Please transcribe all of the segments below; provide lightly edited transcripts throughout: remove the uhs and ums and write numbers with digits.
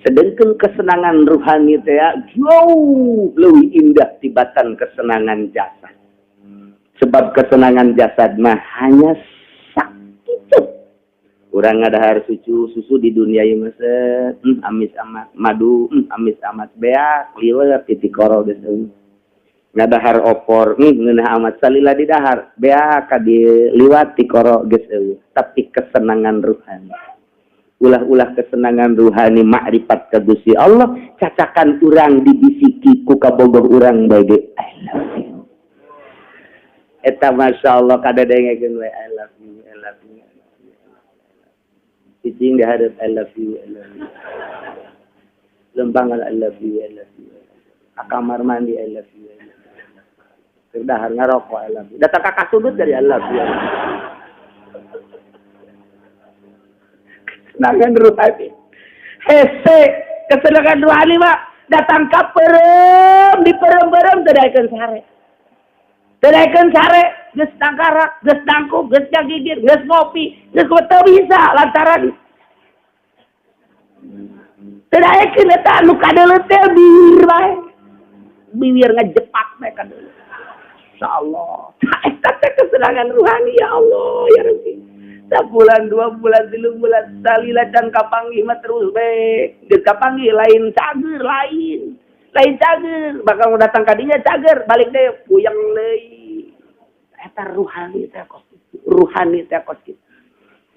Sedangkan kesenangan ruhani teh jauh lebih indah tibatan kesenangan jasad. Sebab kesenangan jasad mah hanya sakit. Urang ngadahar susu, susu di dunia ieu mah amis amat, madu amis amat, beak liwet titikoro geus eueuh. Ngadahar opor, ngeunah amat, salila didahar, beak ka liwat tikoro geus eueuh. Tapi kesenangan ruhani, ulah-ulah kesenangan ruhani makrifat ka Gusti Allah, cacakan urang dibisiki ku kabogoh urang bae, "I love you." Eta Masya Allah, kadedengekeun we, "I love you, I love you." Cicing di hareup, "I love you, I love you." Lempangan, "I love you, I love you." Ka kamar mandi, "I love you, I love you." Dahar ngarokok, "I love you." Datang ka kasudut dari, "I love you." Kesenangan ruhani. Hese, kesenangan ruhani mah datang ka perem, di perem-perem teu daekeun sare. Teu daekeun sare, geus tangkarak, geus nangkub, geus gigir, geus ngopi, geus teu bisa lantaran teu daekeun eta nu kadeuleu teh bibir bae. Bibir ngejepak bae kadeuleu. Insyaallah. Eta teh kesenangan ruhani, ya Allah, ya Rabbi. Sabulan, 2 bulan, 3 bulan, salila can kapanggih mah terus bae. Geus kapanggih lain cager, lain. Lain cager, bakal datang ka dinya cager, balik deui puyeng deui. Eta ruhani teh kos kitu. Ruhani teh kos kitu.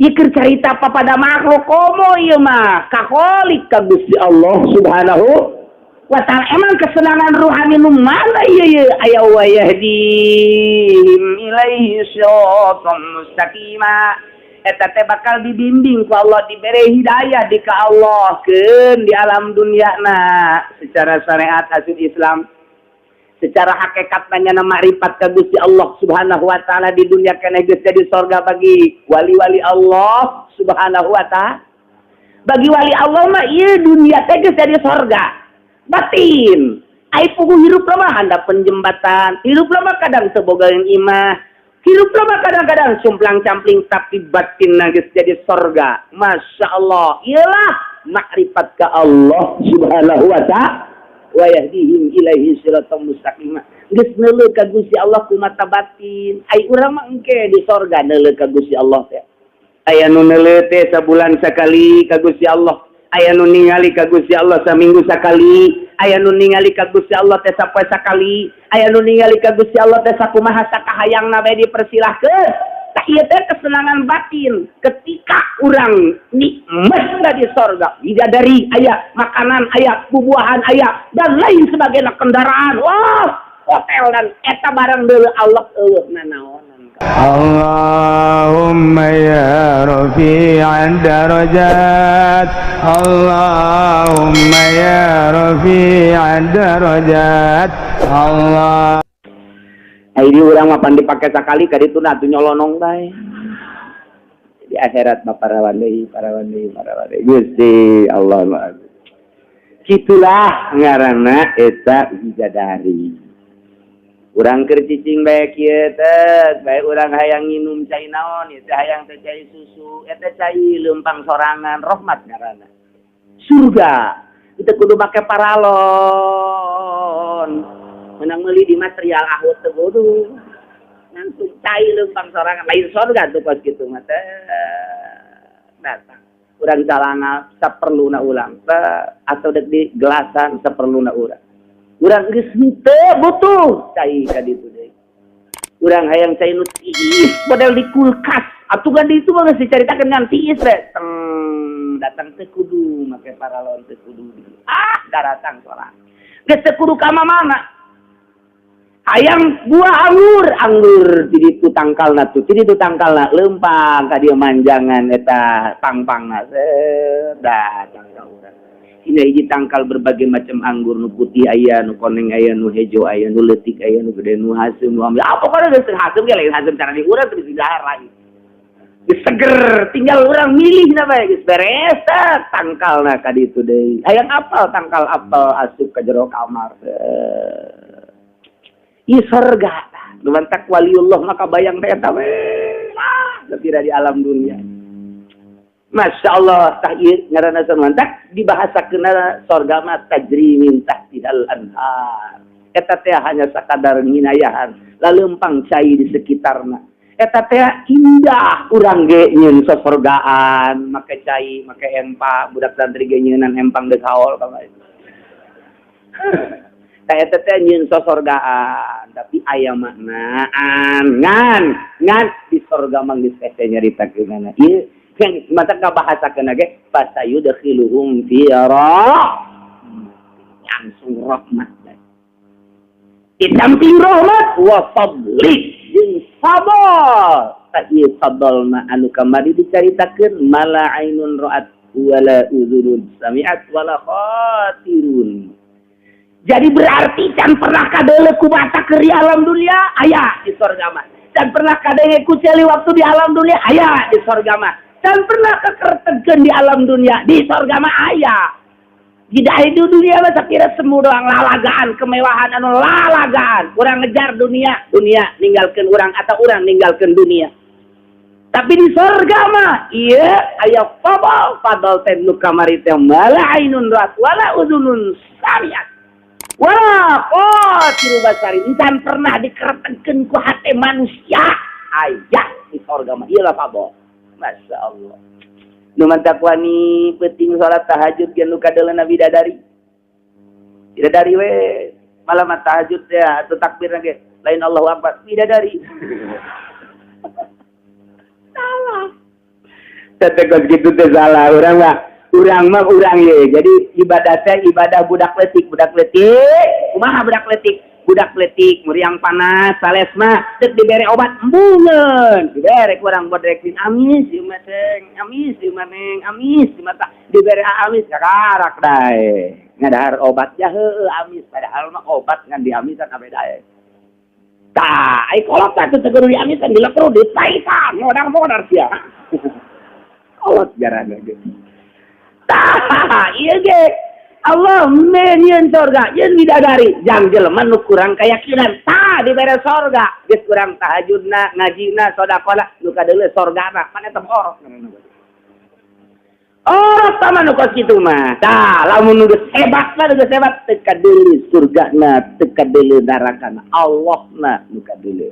Ieu keur carita pada makhluk, komo ieu mah ka Khalik, ka Gusti Allah Subhanahu wa Ta'ala. Emang kesenangan ruhani nu mana ieu? Ieu aya wa yahdihim ilaihi siratan mustaqima. Eta teh bakal dibimbing ku Allah, dibere hidayah di ka Allah keun di alam dunia na secara syariat hasil Islam, secara hakikat nanya makrifat ka Gusti Allah Subhanahu wa Taala di dunia keneh geus jadi sorga bagi wali-wali Allah Subhanahu wa Taala. Bagi wali Allah mah ieu dunia teh geus jadi sorga batin. Ai puguh hirup mah handapeun jembatan, hirup mah kadang teu bogaeun imah, hirup mah kadang-kadang sumplang campling, tapi batin geus jadi sorga. Masya Allah, iyalah makrifat ka Allah Subhanahu wa Ta'ala. Wa yahdihim ilaihi siratal mustaqim, geus neuleuh ka Gusti Allah ku mata batin. Ai urang mah engke di sorga neuleuh ka Gusti Allah teh, aya nu neuleuh teh sabulan sakali ka Gusti Allah, aya nu ningali ka Gusti Allah saminggu sakali, aya nu ningali ka Gusti Allah teh sapoe sakali, aya nu ningali ka Gusti Allah teh sakumaha sakahayangna bae dipersilahkeun. Tah, ieu teh kesenangan batin ketika urang nikmat di sorga, bidadari aya, makanan aya, bubuahan aya, dan lain sebagainya, kendaraan, wah, hotel, dan eta barang deuleu Allah eueuh nanaonan. اللهم يا رفيع الدرجات، اللهم يا رفيع الدرجات، الله Ai di urang mah pan dipake sakali ka ditu atuh nyolonong bae. Di akhirat mah parawan deui, parawan deui, parawan deui. Gusti Allah mah. Kitulah ngaranna eta bidadari. Urang keur cicing bae kieu teh, bae urang hayang nginum cai naon, ieu teh hayang teh cai susu, eta cai leumpang sorangan, rahmat ngaranna. Surga. Itu kudu make paralon. Menang meuli di material ahut teu kudu. Langsung cai leumpang sorangan, lain surga tuh pas kitu mah teh. Datang. Urang calanga saperluna urang atau dek di gelasan saperluna urang. Urang geus henteu butuh cai ka ditu deui. Urang hayang cai nu tiis model di kulkas. Atuh kan di itu mah geus dicaritakeun ngan tiis we. Teng datang teu kudu make paralon, teu kudu. Ah, daratang sorangan. Geus teu kudu ka mana. Hayang buah anggur, anggur di ditu tangkalna tuh, di ditu tangkalna leumpang ka dieu manjangan eta pang-pangna, datang ka urang. Dina hiji tangkal berbagai macam anggur, nu putih aya, nu koneng aya, nu hejo aya, nu leutik aya, nu gede, nu haseum, nu ambil. Apa pokoknya geus haseum ge lain haseum cara di urang teu didahar lagi. Geus seger, tinggal urang milih na bae, geus beres tangkalna ka ditu deui. Hayang apel, tangkal apel asup ka jero kamar. Ieu sorga. Nu mantak waliullah maka bayang teh eta we. Ah, di alam dunia. Masya Allah, tah ieu ngaranna mantak dibahasakeun sorga mah tajri min tahtihal anhar. Eta teh hanya sakadar nginayahan, lalempang cai di sekitarna. Eta teh indah, urang ge nyeun sosorgaan, make cai, make empang, budak santri ge nyeunan empang deuk haul kamari. Tah, eta teh nyieun sosorgaan, tapi aya maknaan ngan ngan di sorga mah geus hese nyaritakeunana. Ieu yang mata kabahasakeun ge fasayudkhiluhum fi langsung rahmat. Di samping rahmat wa fadli jeung fadl. Tah, ieu fadl mah anu kamari dicaritakeun, mala ainun ra'at wala udhunun sami'at wala khatirun. Jadi berarti can pernah kadeuleu ku mata keur di alam dunia, aya di sorga mah. Can pernah kadenge ku ceuli waktu di alam dunia, aya di sorga mah. Can pernah kekertegeun di alam dunia, di sorga mah aya. Tidak, di dunia mah sakira semu doang, lalagaan, kemewahan anu lalagaan. Urang ngejar dunia, dunia ninggalkeun urang atau urang ninggalkeun dunia. Tapi di sorga mah iya aya fadl. Fadl teh nu kamari teh mala ainun ra'at wala udhunun sami'at wala khatiru basari, encan pernah dikeretegkeun ku hate manusia, aya di sorga mah. Iyalah fadl. Masya Allah, nu mantak wani penting salat tahajud ge nu kadeuleuna bidadari, bidadari we malam tahajud ya, atau takbir ge lain Allahu Akbar, bidadari. Salah. Tete kos kitu teh salah urang mah. Urang mah urang ye. Jadi ibadah teh ibadah budak letik, budak letik. Kumaha budak letik? Budak letik muriang panas sales mah teu dibere obat embungeun. Dibere ku urang bodrekin, amis ieu mah teh, amis ieu mah neng, amis ieu mah. Dibere amis kakarak dae. Ngadahar obat ya heueuh amis, padahal mah obat ngan diamisan kabeh dae. Tah, ai kolot teh teu kudu diamisan, dilekru dipaitan, modar-modar sia. Kolot jarana ge. Tah, ieu ge Allah menyeun sorga, yeun bidadari, jang jelema nu kurang keyakinan. Tah, dibere sorga, geus kurang tahajudna, ngajina, sedekahna, nu kadeuleu sorgana, mana eta orok. Orok sama nu kos kitu mah. Tah, lamun nu geus hebat mah, geus hebat teu kadeuleu surgana, teu kadeuleu narakana. Allahna nu kadeuleu.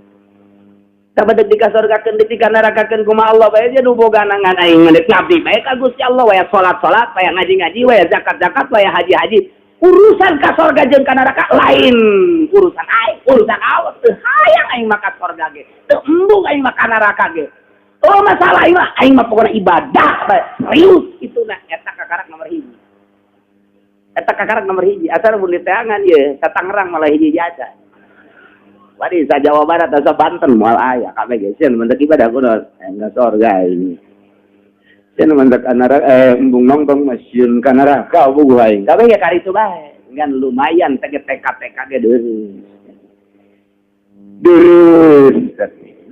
Sabadeuk dikasorgakeun, deuk dikanarakakeun kumaha Allah bae je nu boga ngan aing mah ngabdi bae ka Gusti Allah, waya salat-salat, waya ngaji-ngaji, waya zakat-zakat, waya haji-haji. Urusan ka sorga jeung ka neraka lain urusan aing, urusan Allah. Teu hayang aing mah ka sorga ge, teu embung aing mah ka neraka ge. Oh, masalah aing mah, aing mah pokona ibadah bae serius itu. Nah, eta kakarak nomor 1. Eta kakarak nomor 1. Asal mun diteangan ye sa Tangerang malah hiji jasa. Wadi sa Jawa Barat atau Banten moal aya kabeh ge sieun mentek ibadah kudu enggak sorga ini. Sieun mentek neraka, embung nongkrong mah sieun ka neraka buguh aing. Kabeh ge karitu bae. Ngan lumayan teh TK TK ge deurus. Deurus.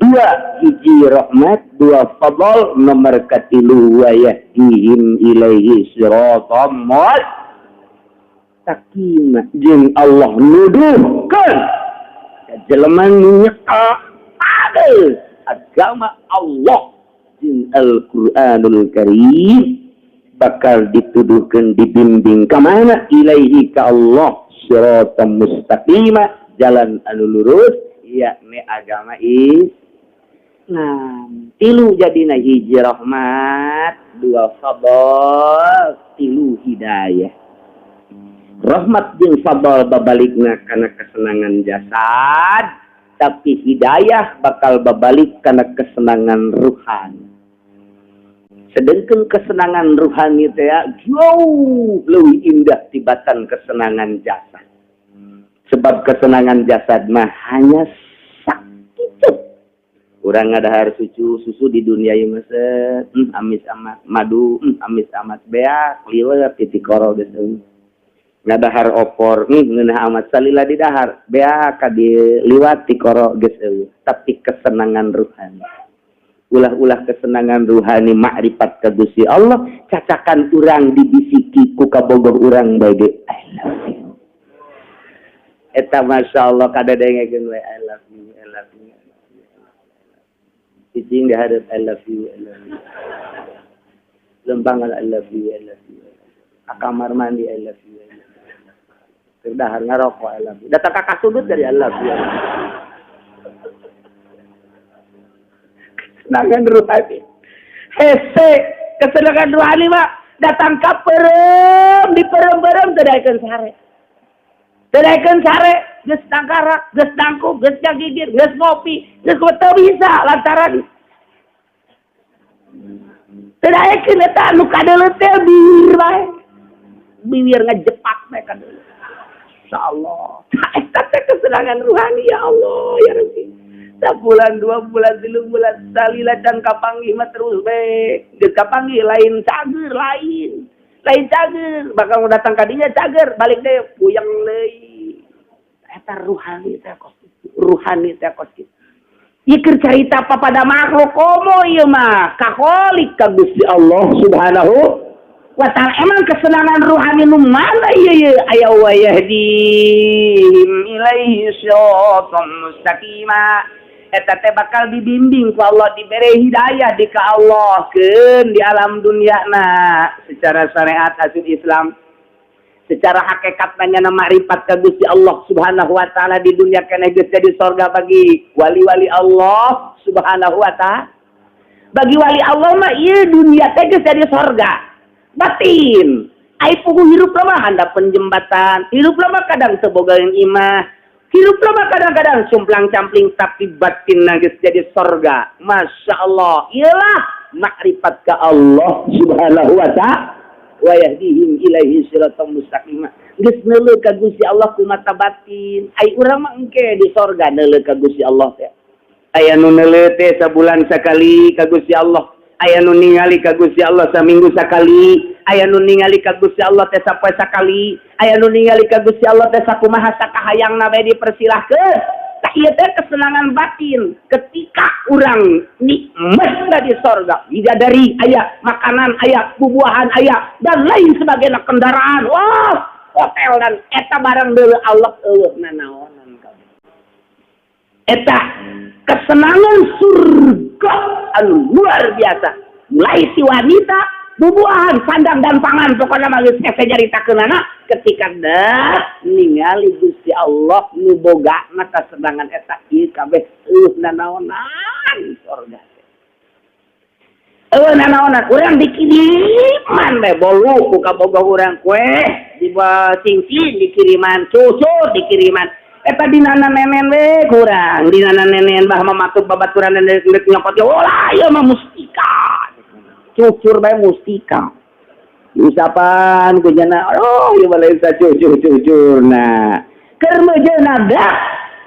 Dua, hiji rahmat, dua fadl, nomor katilu wa yahdihim ilaihi siratal mustaqim. Jeung Allah nuduhkeun jelema nu nyekel agama Allah jeung Al-Qur'anul Karim bakal dituduhkan, dibimbing ke mana? Ilaihi, ka Allah, siratal mustaqima, jalan anu lurus, yakni agama Islam. Tilu jadina, hiji rahmat, dua fadl, tilu hidayah. Rahmat jeung fadl babalikna kana kesenangan jasad, tapi hidayah bakal babalik kana kesenangan ruhani. Sedangkan kesenangan ruhani teh jauh lebih indah tibatan kesenangan jasad, sebab kesenangan jasad mah hanya sakit. Urang ngadahar susu, susu di dunia ieu mah amis amat, madu amis amat, beak liwet titikoro geus. Ngadahar opor ngeunah amat, salila didahar beak ka liwat tikoro geus eueuh. Tapi kesenangan ruhani, ulah-ulah kesenangan ruhani makrifat ka Gusti Allah, cacakan urang dibisiki ku kabogoh urang bae ge, "I love you." Eta Masya Allah kadedengekeun we, "I love you, I love you." Cicing di hareup, "I love you, I love you." Lempangan I love you, I love you. Ka kamar mandi I love you, I love you. Dahar ngarokok I love you. Datang ka kasudut dari I love you. Kesenangan ruhani. Hese, kesenangan ruhani mah datang ka perem, di perem-perem teu daekeun sare. Teu daekeun sare, geus tangkara, geus nangkub, geus gigir, geus ngopi, geus teu bisa lantaran teu daekeun eta nu kadeuleu teh bir bae. Bibir ngejepak bae kadeuleu. Insyaallah. Eta teh kesenangan ruhani ya Allah ya Rabbi. Sabulan, 2 bulan, 3 bulan salila can kapanggih mah terus bae. Geus kapanggih lain cager, lain. Lain cager, bakal datang ka dinya cager, balik deui puyeng deui. Eta ruhani teh kos kitu, ruhani teh kos kitu. Ieu keur carita papada makhluk komo ieu mah, ka Khalik ka Gusti Allah Subhanahu wa ta'ala. Emang kesenangan ruhani nu mana ieu ieu aya wa yahdihim ilaihi siratan mustaqima. Eta teh bakal dibimbing ku Allah, dibere hidayah di ka Allah keun di alam dunia na secara syariat asup Islam, secara hakikat nanya makrifat ka Gusti Allah Subhanahu wa taala di dunia keneh geus jadi sorga bagi wali-wali Allah Subhanahu wa taala. Bagi wali Allah mah ieu dunia teh geus jadi sorga batin. Ai puguh hirup mah handapeun jembatan, hirup mah kadang teu bogaeun imah, hirup mah kadang-kadang cumplang-campling, tapi batin geus jadi sorga. Masya Allah, iyalah makrifat ka Allah Subhanahu wa ta'ala. Wa yahdihim ilaihi siratal mustaqim. Geus neuleuh ka Gusti Allah ku mata batin. Ai urang mah engke di sorga neuleuh ka Gusti Allah teh. Aya nu neuleuh teh sabulan sakali ka Gusti Allah. Aya nu ningali ka Gusti Allah saminggu sakali. Aya nu ningali ka Gusti Allah teh sapoe sakali. Aya nu ningali ka Gusti Allah teh sakumaha sakahayangna bae dipersilahkeun. Tah ieu teh kesenangan batin ketika urang nikmatna di sorga, bidadari aya, makanan aya, bubuahan aya, dan lain sebagainya, kendaraan, wah, hotel dan eta barang deuleu Allah eueuh nanaonan kabeh. Eta kesenangan surga anu luar biasa, mulai si wanita, bubuahan, sandang dan pangan, pokoknya mah geus hese nyaritakeunana ketika dah ningali Gusti Allah nu bogana kasenangan eta ieu kabeh eueuh nanaonan sorga teh. Eueuh nanaonan, urang dikiriman bae bolu ku kabogoh urang, kue di cincin dikiriman, cucur dikiriman. Eta dinana nenen we kurang, dinana nenen bah mamatut babaturan nenek nyokot ge ulah ieu mah mustika. Cucur bae mustika. Diusapan ku jana, oh ieu mah lain sacucur cucurna. Keur meujeuhna dak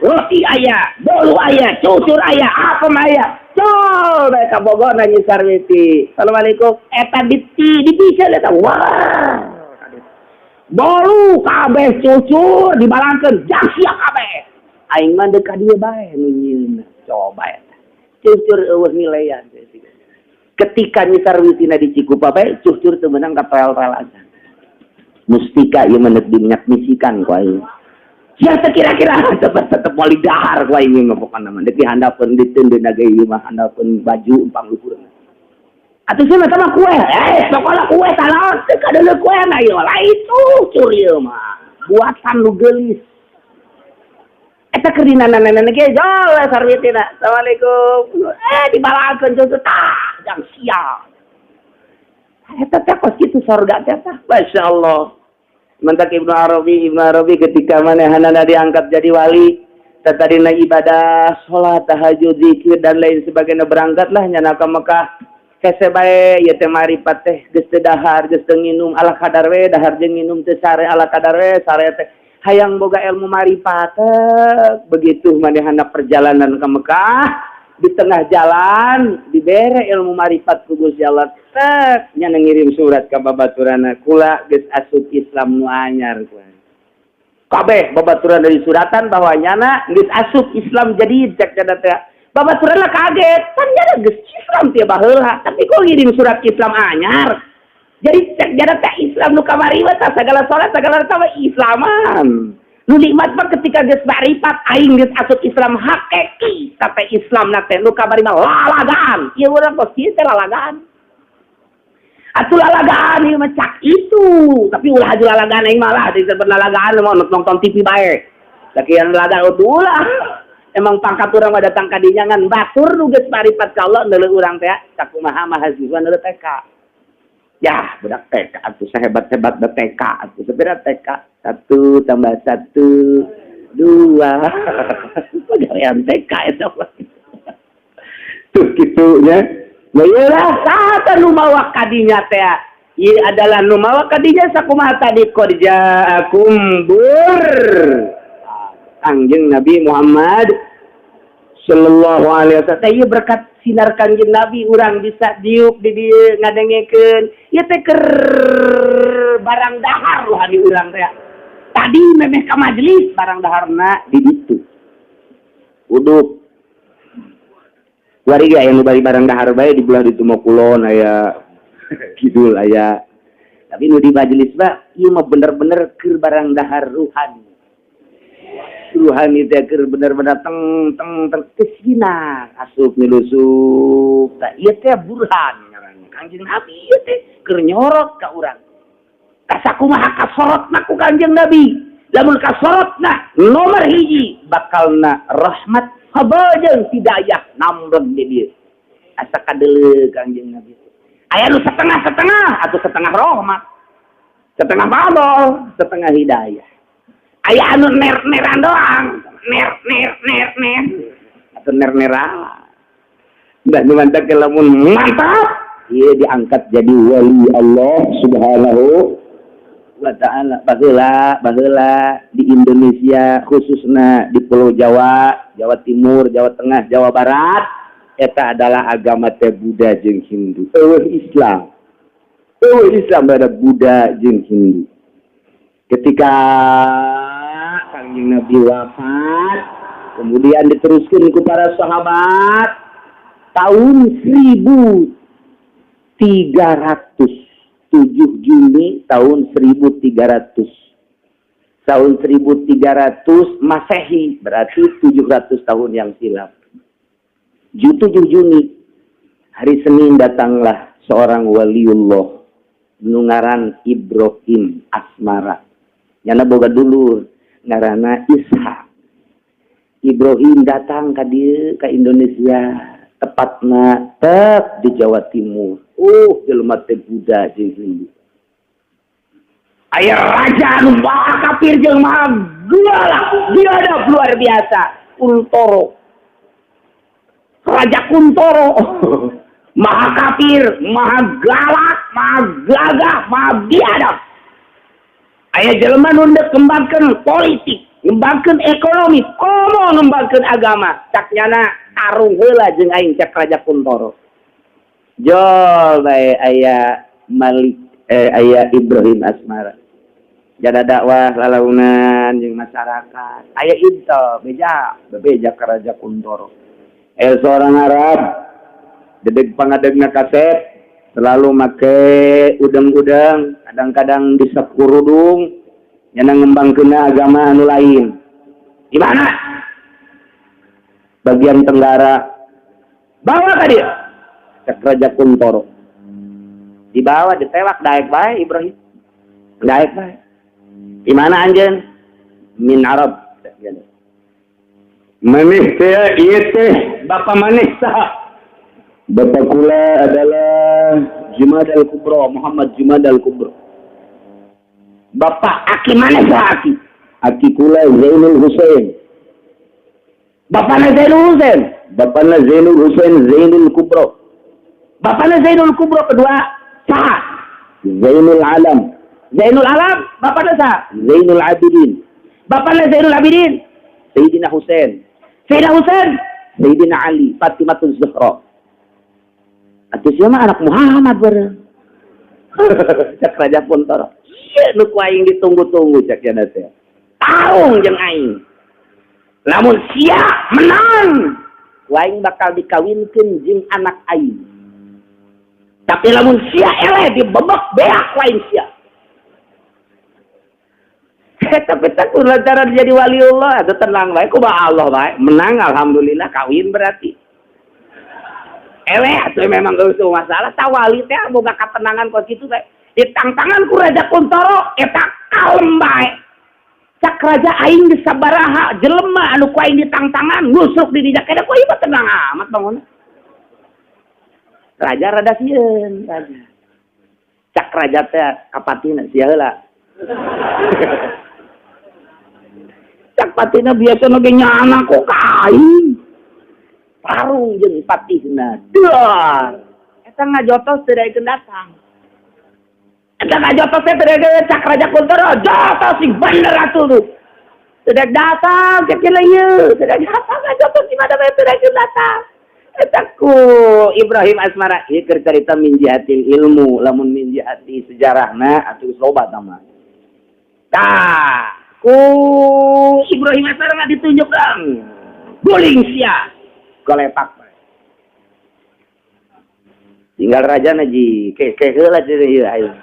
roti aya, bolu aya, cucur aya, apem aya. Col bae ka Bogor Nyi Sarwiti. Assalamualaikum. Eta dipikeun eta wah. Bolu kabeh cucur dibalangkeun jang sia kabeh. Aing mah deuk ka dieu bae nu nyieunna. Coba eta. Cucur eueuh nilean. Ketika Nyi Sarwitina di Cikupa bae cucur teu meunang ka toel-toel aja. Mustika ieu mah deuk diminyak misikan ku aing. Sia teu kira-kira tetep moal dahar ku aing mah pokona mah deuk dihandapeun diteundeun ge ieu mah handapeun baju empang luhurna. Atuh sia mah kue, pokona kue talaon teu kadeuleu kue na ieu lain cucur ieu mah. Buatan nu geulis. Eta keur dinana nenek ge jol Sarwitina. Assalamualaikum. Dibalangkeun cucur tah jang sia. Eta teh kos kitu sorga teh tah. Masya Allah. Mantak Ibnu Arabi ketika manehanana diangkat jadi wali, tadina ibadah, sholat, tahajud, zikir dan lain sebagainya, berangkatlah nyana ka Mekah. Hese bae ieu teh maripat teh geus teu dahar, geus teu nginum, ala kadar we dahar jeung nginum teu sare, ala kadar we sare teh. Hayang boga ilmu maripat teh. Begitu manehana perjalanan ke Mekah, di tengah jalan dibere ilmu maripat ku Gusti Allah tek nya ngirim surat ka babaturana, kula geus asup Islam nu anyar ku. Kabeh babaturan dari suratan bahwa nyana geus asup Islam, jadi cek cenah teh babaturan lah kaget kan nyana geus Islam teh baheula tapi kok ngirim surat Islam anyar. Jadi cek jada teh Islam nu kamari mah tah segala salat segala tah Islaman. Nu nikmat mah ketika geus marifat aing geus asup Islam hakiki, tapi Islam na teh nu kamari mah lalagaan. Ieu urang kos kieu teh lalagaan. Atuh lalagaan ieu mah cak itu, tapi ulah aju lalagaan aing malah disebut lalagaan mau nonton TV bae. Lakian lalagaan ulah. Emang pangkat urang mah datang ka dinya ngan batur nu geus maripat ka Allah neuleuh urang teh sakumaha mahasiswa neuleuh TK. Ya, budak TK atuh sahebat-hebat da TK atuh sabaraha TK 1 tambah 1 2. Pagawean TK eta mah. Tuh kitu nya. Nah iyalah saha nu mawa kadinya teh. Ieu adalah nu mawa kadinya sakumaha tadi qad ja'akum bur. Kangjeng Nabi Muhammad sallallahu alaihi wasallam. Ieu berkat sinar Kangjeng Nabi urang bisa diuk di dieu ngadengekeun. Ieu teh keur barang dahar rohani urang teh. Tadi memeh ka majelis barang daharna di ditu. Uduk. Wari ge aya nu bari barang dahar bae di belah ditu mah kulon aya kidul aya. Tapi nu di majelis mah ieu mah bener-bener keur barang dahar ruhani. Ruhani teh keur bener-bener teng teng teng kesina asup nyelusup. Tah ieu teh burhan ngaranna. Kangjeng Nabi ieu teh keur nyorot ka urang. Kasakumaha kasorotna ku Kangjeng Nabi. Lamun kasorotna nomor hiji bakalna rahmat fadl jeung hidayah namreg di dieu. Asa kadeuleu Kangjeng Nabi. Aya nu setengah-setengah atau setengah rahmat. Setengah fadl, setengah hidayah. Aya anu ner-neran doang, ner ner ner ner atau ner-neran. Mbah nu mantap lamun mantap, ieu diangkat jadi wali Allah Subhanahu wa ta'ala. Baheula baheula di Indonesia khususnya di Pulau Jawa, Jawa Timur, Jawa Tengah, Jawa Barat eta adalah agama teh Buddha jeung Hindu. Eueuh Islam. Eueuh Islam ada Buddha jeung Hindu. Ketika Kangjeng Nabi wafat, kemudian diteruskan ke para sahabat tahun 1307 Juni tahun 1300 tahun 1300 Masehi, berarti 700 tahun yang silam. 7 Juni hari Senin datanglah seorang waliullah nu ngaran Ibrahim Asmara. Nyana boga dulur ngaranna Ishak. Ibrahim datang ka dieu ka Indonesia, tepatna tep di Jawa Timur. Jelema teh Buddha jeung Hindu. Aya raja anu maha kafir jeung maha galak, biadab luar biasa, Kuntoro. Raja Kuntoro. Maha kafir, maha galak, maha gagah, maha biadab. Aya jelema nu deuk ngembangkeun politik, ngembangkeun ekonomi, komo ngembangkeun agama. Cak nyana tarung heula jeung aing cak Raja Kuntoro. Jol bae aya Malik aya Ibrahim Asmara. Jada dakwah lalaunan jeung masyarakat. Aya intel beja, bebeja ka Raja Kuntoro. Seorang Arab dedeg pangadegna kaset selalu make udang-udang, kadang-kadang disakurudung nyana ngembangkeun agama anu lain. Di mana? Bagian tenggara. Bawa ka dia. Cek Raja Kuntoro. Dibawa, ditewak, daek bae Ibrahim. Daek bae. Di mana anjeun? Min Arab. Maneh teh ieu teh bapa maneh saha? Bapak kula adalah Jumad al-Kubro, Muhammad Jumad al-Kubro. Bapak aki mana saha aki? Aki kula Zainul Husain. Bapakna Zainul Husain. Bapakna Zainul Husain Zainul Kubro. Bapakna Zainul Kubro kedua saha? Zainul Alam. Zainul Alam, bapakna saha? Zainul Abidin. Bapakna Zainul Abidin, Sayyidina Husain. Sayyidina Husain, Sayyidina Ali, Fatimatul Zahra. Atuh sia mah anak Muhammad bareng. Cak Raja Kuntoro. Iya nu ku aing ditunggu-tunggu cak cenah teh. Tarung jeung aing. Lamun sia menang, ku aing bakal dikawinkeun jeung anak aing. Tapi lamun sia eleh dibebek beak ku aing sia. Tapi tak lantaran jadi waliullah atau tenang bae kumaha Allah bae. Menang alhamdulillah kawin berarti. Ewe atuh memang geus masalah tawali teh boga katenangan kos kitu teh. Ditangtangan ku Raja Kuntoro eta kalem bae. Cak raja aing di sabaraha jelema anu ku aing ditangtangan ngusruk di dinya kene ku ieu tenang amat bangun. Raja rada sieun raja. Cak raja teh kapatina sia heula. Cak patina biasa nu ge nyana kok ka aing. Tarung jeung patihna. Duar. Eta ngajotos teu daekeun datang. Eta ngajotos teh teu daekeun cak Raja Kuntoro, jotos sing bener atuh lu. Teu daek datang cek ieu, teu daek datang ngajotos di mana bae teu daekeun datang. Eta ku Ibrahim Asmara ieu keur carita min jihatil ilmu, lamun min jihati sejarahna atuh geus loba tah mah. Tah, ku Ibrahim Asmara mah ditunjuk dang. Guling sia. Golepak. Tinggal raja na ji, ke heula cenah ieu ayo.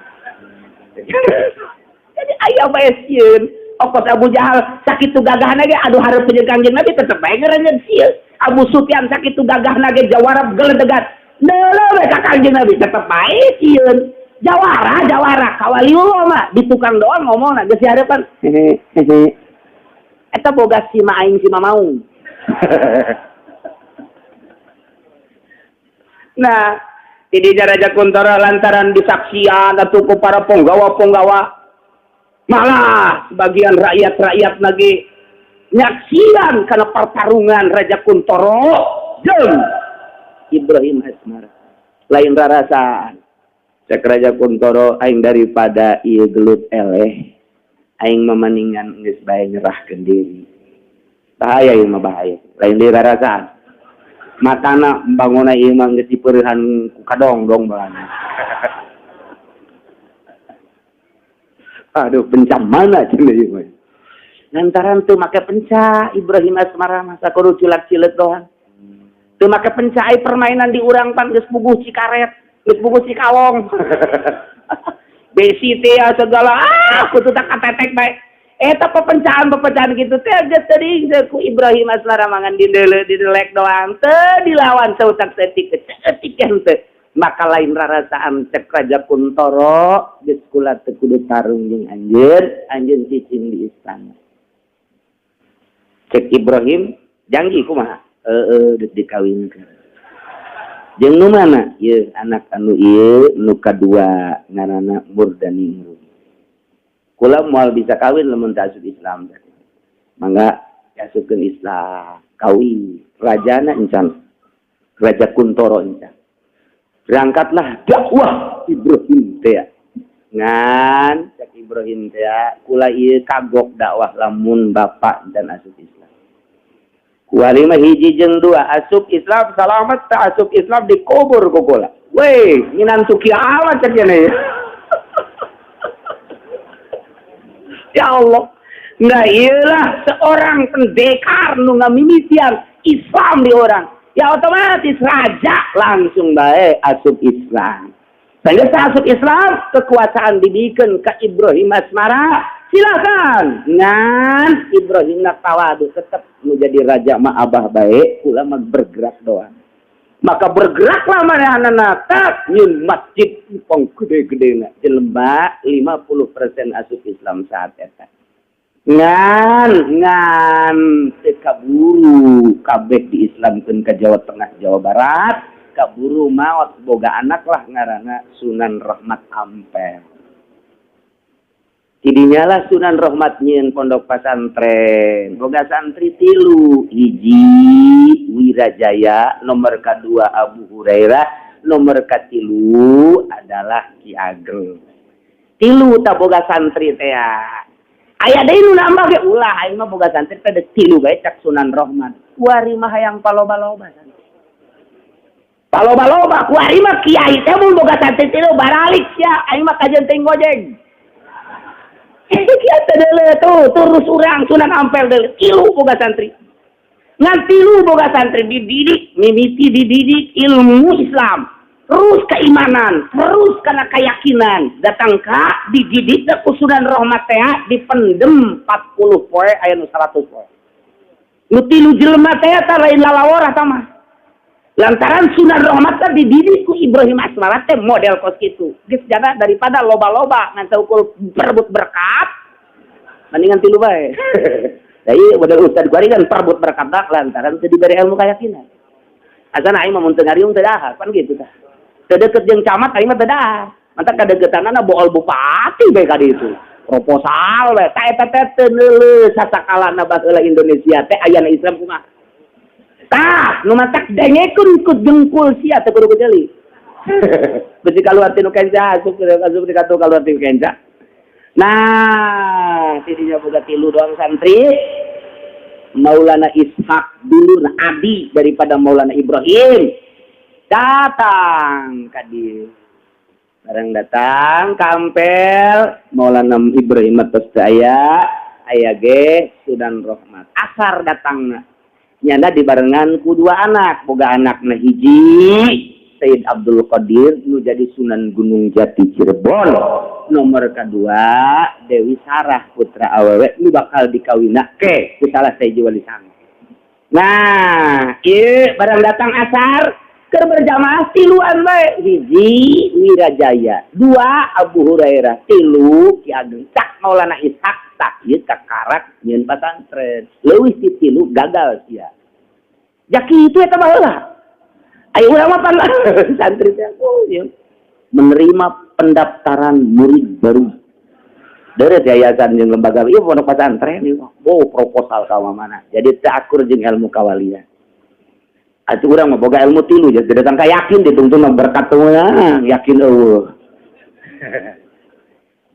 Jadi aya bae sieun, okos Abu Jahal sakitu gagahna ge aduh hareup jeung Kangjeng Nabi tetep bae ngaranjeun sieun. Abu Sufyan sakitu gagahna ge jawarab geledegat. Neuleuh we ka Kangjeng Nabi tetep bae sieun. Jawara jawara kawaliullah mah di tukang doang ngomongna geus dihareupan. Hehe. Eta boga si ma aing si mamaung. Nah, ini Raja Kuntoro lantaran disaksian atau ku para penggawa-penggawa malah sebagian rakyat-rakyat lagi nyaksian karena pertarungan Raja Kuntoro jeung Ibrahim Asmara. Lain rarasaan. Cek Raja Kuntoro aing daripada ieu gelut eleh aing mamaningan geus bae nyerahkeun diri. Bahaya ieu mah bahaya. Lain deui rarasaan. Matana bangunna ieu mah geus dipeurehan ku kadongdong balana. Aduh, penca mana cenah ieu mah. Lantaran teu make penca Ibrahim Asmara mah sakudu cilak-cileuk doang. Teu make penca ai permainan di urang pan geus puguh cikaret, geus puguh cikalong. Besi teh segala ah kudu tak katetek bae. Eta pepencaan-pepencaan gitu teh geus teuing ku Ibrahim Asmara mangan dideuleu didelek doang teu dilawan sautak setik setik henteu. Maka lain rarasaan cek Raja Kuntoro geus kula teu kudu tarung jeung anjeun, anjeun cicing di istana. Cek Ibrahim janji kumaha? Heeh geus dikawinkeun. Jeung nu mana? Ieu anak anu ieu nu kadua ngaranna Murdaningrum. Kula moal bisa kawin lamun teu asup Islam. Mangga diasupkeun Islam, kawin. Rajana encan. Raja Kuntoro encan. Berangkatlah dakwah Ibrahim teh. Ngan cek Ibrahim teh kula ieu kagok dakwah lamun bapak dan asup Islam. Kuari mah hiji jeung dua asup Islam salamet teh asup Islam dikubur ku kula. Weh, minantu kiamat cek cenah. Ya Allah. Nah iyalah seorang pendekar nu ngamimitian Islam di orang. Ya otomatis raja langsung bae asup Islam. Sehingga asup Islam kekuasaan dibikin ke Ibrahim Asmara. Silakan. Ngan Ibrahim nak tawadu tetap menjadi raja mah abah bae kula mah bergerak doang. Maka bergeraklah manehna tak nyeun masjid pong gede-gedena jelema 50% asup Islam saat eta. Ngan ngan teu kaburu kabeh diislamkeun ka Jawa Tengah Jawa Barat, kaburu maot boga anak lah ngaranna Sunan Rahmat Ampel. Tidinya lah Sunan Rahmat nyieun pondok pesantren. Boga santri tilu, hiji Wirajaya, nomor kedua Abu Hurairah, nomor katilu adalah Ki Ageng. Tilu tak boga santri teh. Aya deui nu nambah ge ulah aing mah boga santri teh tilu bae cak Sunan Rahmat. Kuari mah hayang paloba-loba santri. Paloba-loba kuari mah kiai teh mun boga santri tilu baralik sia aing mah kajeun teh ngojeng. Kiai teh deuleu tuh terus urang Sunan Ampel deuleu tilu boga santri. Ngan tilu boga santri dididik mimiti dididik ilmu Islam. Terus keimanan, terus karena keyakinan. Datang ka dididik ke Sunan Rahmat teh dipendem 40 poe aya nu 100 poe. Nu tilu jelema teh ta lain lalaworah tah mah. Lantaran Sunan Rahmat teh dididik ku Ibrahim Asmara teh model kos kitu. Geus jana daripada loba-loba ngan saukur perebut berkat, mendingan tilu bae. Jadi model ustad kuari kan perebut berkat dak lantaran teu diberi ilmu keyakinan. Asana aing mah mun teu ngariung teu dahar, pan gitu tah. Teu deket jeung camat aing mah teu dahar. Mantak kadeukeutanana bool bupati bae ka ditu. Proposal we, ta eta teh teu neuleuh sasakalana baheula Indonesia teh ayana Islam kumaha. Tah, nu matak dengekeun ku dengkul sia teu kudu kejeuli. Besi kaluar tinu kenca, asup asup di katu kaluar tinu kenca. Nah, tidinya boga tilu doang santri. Maulana Ishak dulu, nah, abi daripada Maulana Ibrahim datang ka dieu. Barang datang ka Ampel, Maulana Ibrahim atos teu aya, aya ge Sunan Rahmat. Asar datangna. Nyanda dibarengan ku dua anak, boga anakna hiji Sayyid Abdul Qadir nu jadi Sunan Gunung Jati Cirebon. Nomor kedua Dewi Sarah putra awewe nu bakal dikawinake ku salah sahiji wali sanga. Nah, ieu barang datang asar keur berjamaah tiluan bae. Hiji Wirajaya, dua Abu Hurairah, tilu Ki Ageng. Cak Maulana Ishak tak ieu kakarak nyieun pasantren. Leuwih ti tilu gagal sia. Jaki itu eta baheula. Ayo urang mah pan santri teh, oh ieu menerima pendaftaran murid baru. Dari yayasan jeung lembaga ieu pondok pesantren ieu. Oh, proposal ka mana. Jadi teu akur jeung ilmu kawalian. Atuh urang mah boga ilmu tilu, jadi datang ka yakin ditungtun mah berkat teu yakin eueuh.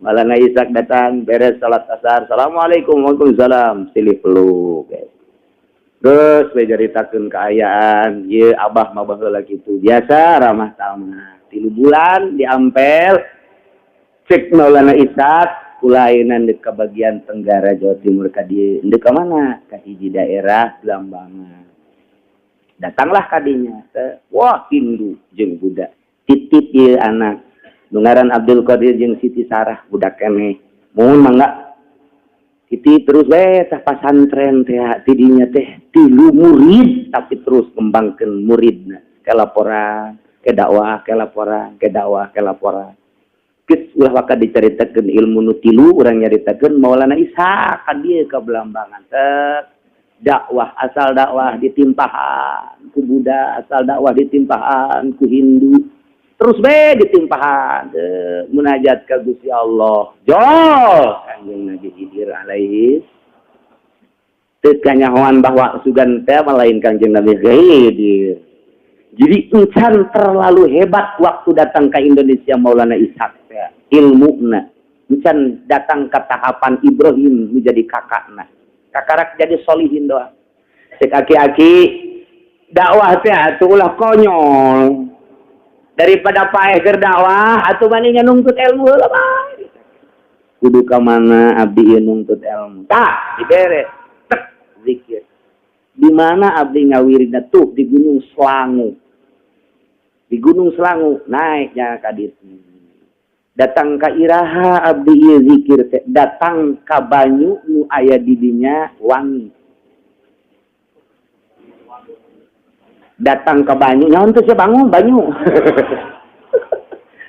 Maulana Ishak datang beres salat asar. Assalamualaikum, waalaikumsalam. Silih peluk. Terus we caritakeun kaayaan, ieu abah mah baheula kitu. Biasa ramah tamah. 3 bulan di Ampel, cek Maulana Ishak, kula ayeuna deuk ka bagian tenggara Jawa Timur ka dieu. Deuk ka mana? Ka hiji daerah Blambangan. Datanglah kadinya. Wah, Hindu jeung Buddha. Titip ieu anak. Nu ngaran Abdul Qadir jeung Siti Sarah budak keneh. Mohon mangga. Titip terus we tah pasantren teh tidinya teh tilu murid tapi terus kembangkeun muridna. Ke laporan, ke dakwah, ke laporan, ke dakwah, ke laporan. Geus ulah waka dicaritakeun ilmu nu tilu, urang nyaritakeun Maulana Ishak ka dieu ka Blambangan. Tek dakwah asal dakwah ditimpahan ku Buddha, asal dakwah ditimpahan ku Hindu. Terus be ditimpahan munajat ka Gusti Allah. Jol Kanjeng Nabi Khidir alaihi teu kanyahoan bahwa sugan teh lain Kanjeng Nabi Khidir. Jadi encan terlalu hebat waktu datang ke Indonesia Maulana Ishak teh ilmuna. Encan datang ke tahapan Ibrahim menjadi kakakna. Kakarak jadi solihin doang. Cek aki-aki dakwah teh atuh ulah konyol. Daripada paeh keur dakwah atuh mendingan nungtut ilmu heula bae. Kudu ka mana abdi ieu nungtut ilmu? Tah, dibere tek zikir. Di mana abdi ngawiridna tuh di Gunung Selangu. Di Gunung Selangu naiknya ka ditu. Datang ka iraha abdi ieu zikir teh, datang ka banyu nu aya di dinya wangi. Datang ke banyu, nyaon teh sia bangun banyu.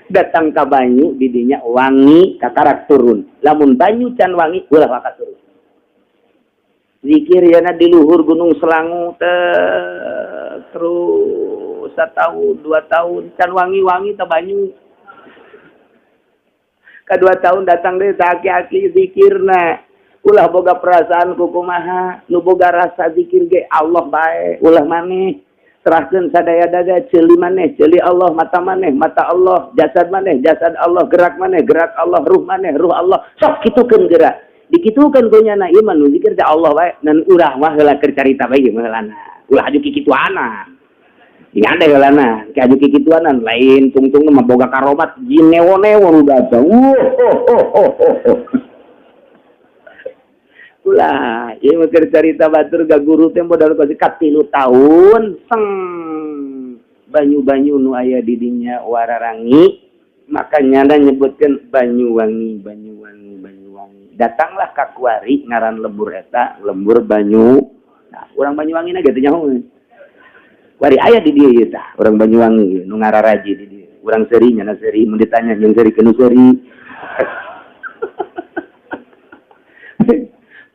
Datang ke banyu di dinya wangi kakarak turun. Lamun banyu can wangi ulah waka turun. Zikir yana di luhur Gunung Selangu teh terus 1 tahun 2 tahun can wangi-wangi teh banyu. Kedua tahun datang deh aki-aki zikirna. Ulah boga perasaan kukumaha, nu boga rasa zikir ge Allah bae, ulah maneh. Serahkeun sadaya dada ceuli maneh, ceuli Allah, mata maneh, mata Allah, jasad maneh, jasad Allah, gerak maneh, gerak Allah, ruh maneh, ruh Allah. Sok kitukeun gerak. Dikitukeun ku nyana ieu mah nu zikir teh Allah bae, nan urang mah heula keur carita bae mah heulana. Ulah aju kikituana. Ingat deh heulana, ki aju kikituanan lain tungtung mah boga karomat jin newo-newo nu datang. Oh. Ulah, ieu mah keur carita batur ga guru teh modal kasih 3 tahun seng banyu-banyu nu aya di dinya wararangi, maka nyana nyebutkeun Banyuwangi, Banyuwangi, Banyuwangi. Datanglah ka kuari ngaran lembur eta, lembur Banyu. Nah, urang Banyuwangi na gitu nyaho. Wari aya di dieu ieu tah, urang Banyuwangi nu ngararaji di dieu. Urang seuri nya seuri mun ditanya jeung seuri keun seuri.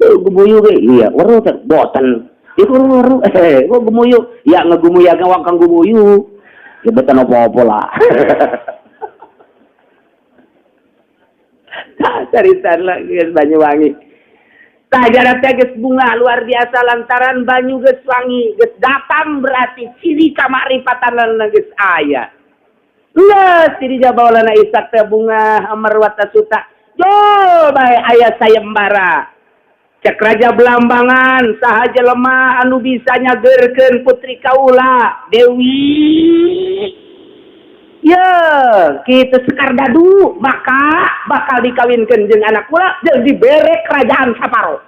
Gumuyu ge iya, weruh teh boten. Iku weruh, kok gumuyu? Ya ngegumuya gawang kang gumuyu. Ya boten apa-apa lah. Tah carita lagi Banyuwangi. Tah jarak teh geus bunga luar biasa lantaran banyu geus wangi, geus datang berarti ciri kamakrifatan geus aya. Geus ciri jabaulana Ishak teh bunga amarwata suta. Jo bae aya sayembara. Cek Raja Belambangan saha jelema anu bisa nyageurkeun putri kaula Dewi. Ya, kitu Sekar Dadu maka bakal dikawinkeun jeung anak kula jeung dibere kerajaan Saparo.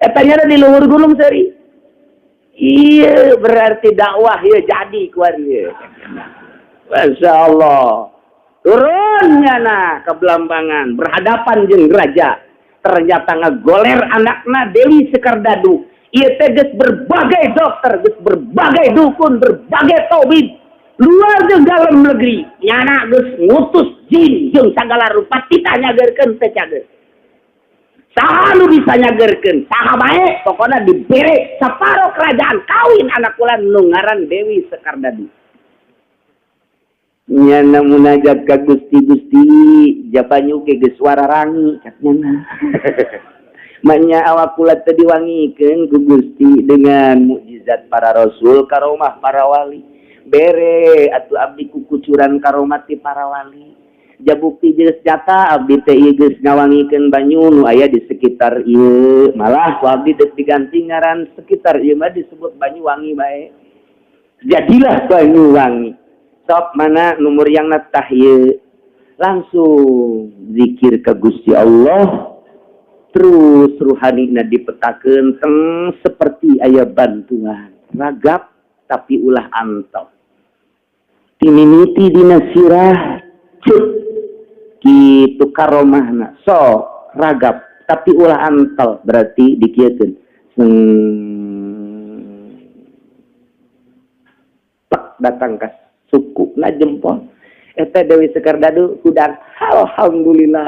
Eta nya di luhur gunung seuri. Iya, berarti dakwah ieu jadi kuari ieu. Masya Allah. Turunnya nah ke Belambangan berhadapan jeung raja. Ternyata ngegoler anakna Dewi Sekar Dadu. Ieu teh geus berbagai dokter, geus berbagai dukun, berbagai tabib. Luar jeung dalam negeri nyana geus ngutus jin jeung sagala rupa titah nyageurkeun teh cager. Saha nu bisa nyageurkeun? Saha bae pokona dibere saparo kerajaan kawin anak kula nu ngaran Dewi Sekar Dadu. Nyana munajat ka Gusti Gusti jabanyu ge geus wararangi cak nyana. Manya awak kula teu diwangikeun ku Gusti dengan mukjizat para rasul karomah para wali. Bere atuh abdi kukucuran karomat ti para wali. Jabukti geus jata abdi teh ieu geus ngawangikeun banyu nu aya di sekitar ieu. Malah ku abdi deuk diganti ngaran sekitar ieu mah disebut Banyuwangi bae. Jadilah Banyuwangi. Sok mana numur yang tah ieu. Langsung zikir ka Gusti Allah. Terus ruhanina dipetakeun teng seperti aya bantuan. Ragap tapi ulah antok. Timimiti dina sirah cuk kitu karomahna so ragap tapi ulah antel berarti dikieukeun plek datang ka suku na jempol eta Dewi Sekar Dadu hudang alhamdulillah.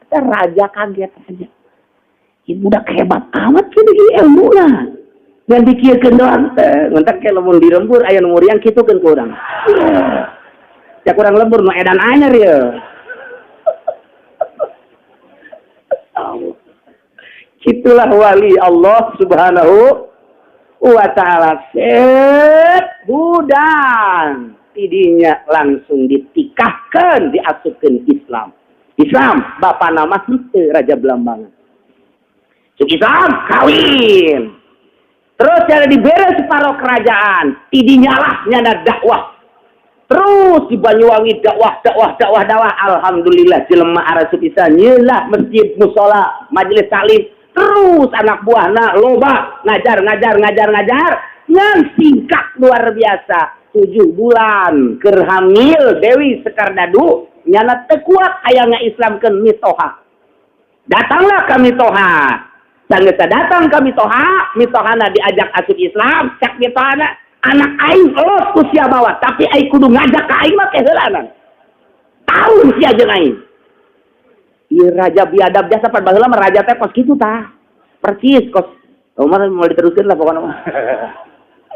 Eta raja kaget raja ieu budak hebat amat kieu ilmuna. Dan dikieukeun doang teh, ngentak ke lamun di lembur aya nu muriang kitukeun ku urang. Ya kurang lembur nu edan anyar ye. Itulah wali Allah Subhanahu wa taala. Set hudang tidinya langsung ditikahkeun diasupkeun Islam. Islam bapak nama henteu Raja Belambangan. Cuk Islam kawin. Terus cara dibere separuh kerajaan, tidinyalah nyana dakwah. Terus di Banyuwangi dakwah, dakwah, dakwah, dakwah. Alhamdulillah jelema arasup bisa nyelah masjid, musola, majelis taklim. Terus anak buahna loba ngajar, ngajar, ngajar, ngajar. Ngan singkat luar biasa. 7 bulan keur hamil Dewi Sekar Dadu nyana teu kuat aya ngaislamkeun mitoha. Datanglah kami toha. Sanggeus datang kami toha, mitohana diajak asup Islam, cak mitohana anak aing los ku sia bawa, tapi aing kudu ngajak ka aing mah keheulanan. Tahun sia jeung aing. Ieu raja biadab jasa pan baheula mah raja teh kos kitu tah. Percis kos. Umar mau diteruskeun lah pokona mah.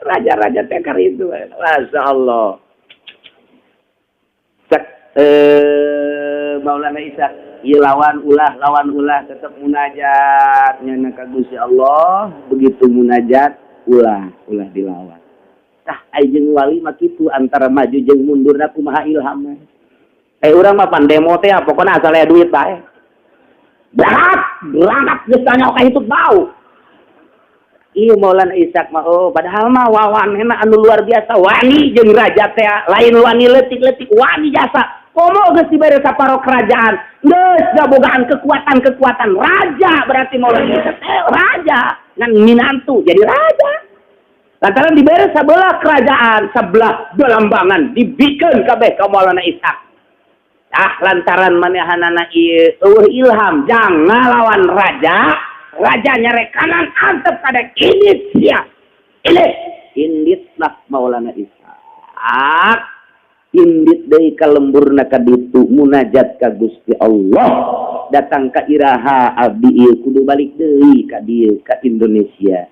Raja-raja teh kar itu. Masyaallah. Cak Maulana Ishak ieu lawan ulah tetep munajat nya ka Gusti Allah, begitu munajat ulah dilawan. Tah ai jeung wali mah kitu antara maju jeung mundurna kumaha ilhamna. Urang mah pan demo teh pokona asal aya duit bae. Berangkat geus tanya ka hitut bau. Ieu Maulana Ishak mah oh padahal mah wawanena anu luar biasa wani jeung raja teh lain wani leutik-leutik wani jasa. Komo geus dibere saparo kerajaan, geus gabogaan kekuatan-kekuatan raja berarti Maulana Ishak teh raja ngan minantu jadi raja. Lantaran dibere sabelah kerajaan, sebelah Belambangan dibikeun kabeh ka Maulana Ishak. Ah lantaran manehanana ieu eueuh ilham jang ngalawan raja, raja nyarek kanan antep kada ini sia. Ini inditlah Maulana Ishak, indit deui ka lemburna ka ditu, munajat ka Gusti Allah. Datang ka iraha abdi ieu kudu balik deui ka dieu, ka Indonesia?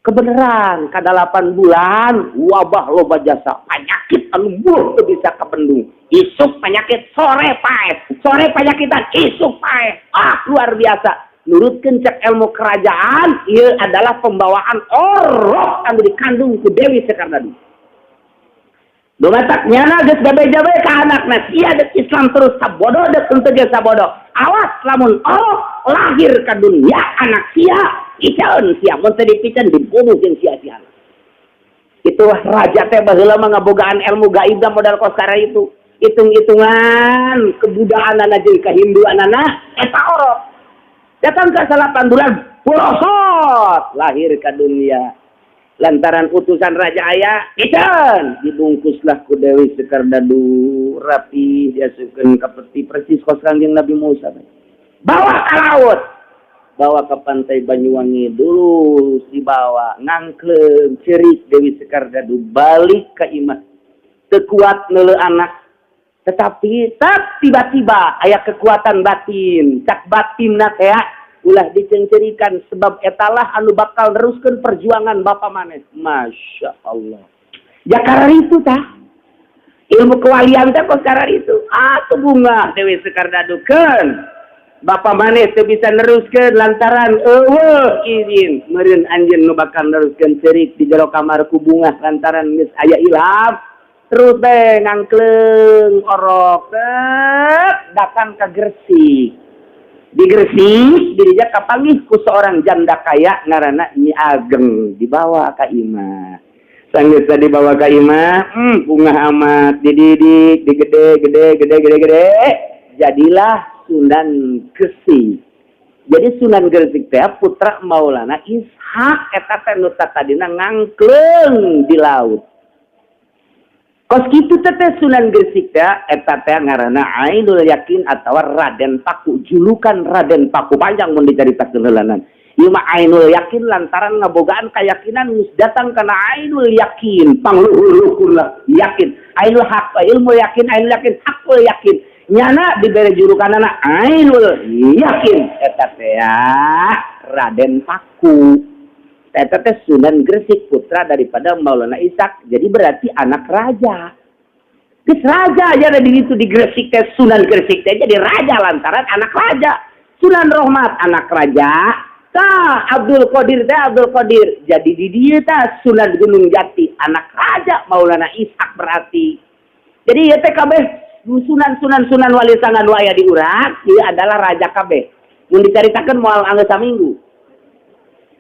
Kebenaran ka 8 bulan wabah loba jasa, penyakit anu murah teu bisa kabendung. Isuk penyakit, sore paeh, sore penyakitan, isuk paeh. Ah, luar biasa. Nurutkeun cek ilmu kerajaan, ieu adalah pembawaan orok anu dikandung ku Dewi Sekardadu. Dumatak nyana geus gabe-gabe ka anakna, sia dek Islam terus sabodo, dek henteu ge sabodo. Awas lamun orok lahir ka dunia anak sia, piceun sia, mun teu dipiceun dibunuh jeung sia-sia. Itulah raja teh baheula mah ngabogaan ilmu gaib modal kos itu. Hitung-hitungan kebudaanana jeung kehinduanana eta orok. Datang ke 8 bulan, pulosot lahir ke dunia. Lantaran utusan raja aya, piceun, dibungkuslah ku Dewi Sekardadu rapi, diasupkeun ka peti persis kos Kangjeng Nabi Musa. Bawa ke laut, bawa ke pantai Banyuwangi dulu, dibawa ngangkleng cerik Dewi Sekardadu balik ke imah, teu kuat neuleu anak. Tetapi tak, tiba-tiba aya kekuatan batin, cak batin teh ulah dicencerikan sebab etalah anu bakal neruskeun perjuangan bapak maneh. Masya Allah ya, karena itu tah ilmu kewalian teh kok karena itu. Ah, tuh bunga Dewi Sekardadu keun bapak maneh teu bisa neruskeun lantaran euweuh izin, meureun anjeun nu bakal neruskeun. Cerik di jero kamar ku bunga lantaran geus aya ilham. Terus teh ngangkleng orok datang ke Gresik. Di Gresik dirinya kapanggih ku seorang janda kaya ngaranna Nyi Ageng, dibawa ka imah. Sanggeus dibawa ka imah, bungah amat, dididik, digede gede gede gede gede, jadilah Sunan Gresik. Jadi Sunan Gresik teh putra Maulana Ishak eta teh nu tadina ngangkleng di laut. Kos kitu teh Sunan Gresik teh eta teh ngaranna Ainul Yakin atau Raden Paku, julukan Raden Paku. Panjang mun dicaritakeun heulanan. Ieu mah Ainul Yakin lantaran ngabogaan keyakinan geus datang kana Ainul Yakin, pangluhur-luhur lah yakin. Ainul Haq, ilmu yakin, Ainul Yakin, hakul yakin. Nyana dibere julukanana Ainul Yakin eta teh Raden Paku. Eta teh Sunan Gresik putra daripada Maulana Ishak. Jadi berarti anak raja. Geus raja aja ada di situ di Gresik teh. Sunan Gresik teh jadi raja lantaran anak raja. Sunan Rohmat anak raja. Tah Abdul Qadir teh, Abdul Qadir. Jadi di dieu tah Sunan Gunung Jati anak raja Maulana Ishak berarti. Jadi ieu teh kabeh sunan sunan sunan wali sanga nu aya di urang ieu adalah raja kabeh. Mun dicaritakeun moal anggeus saminggu.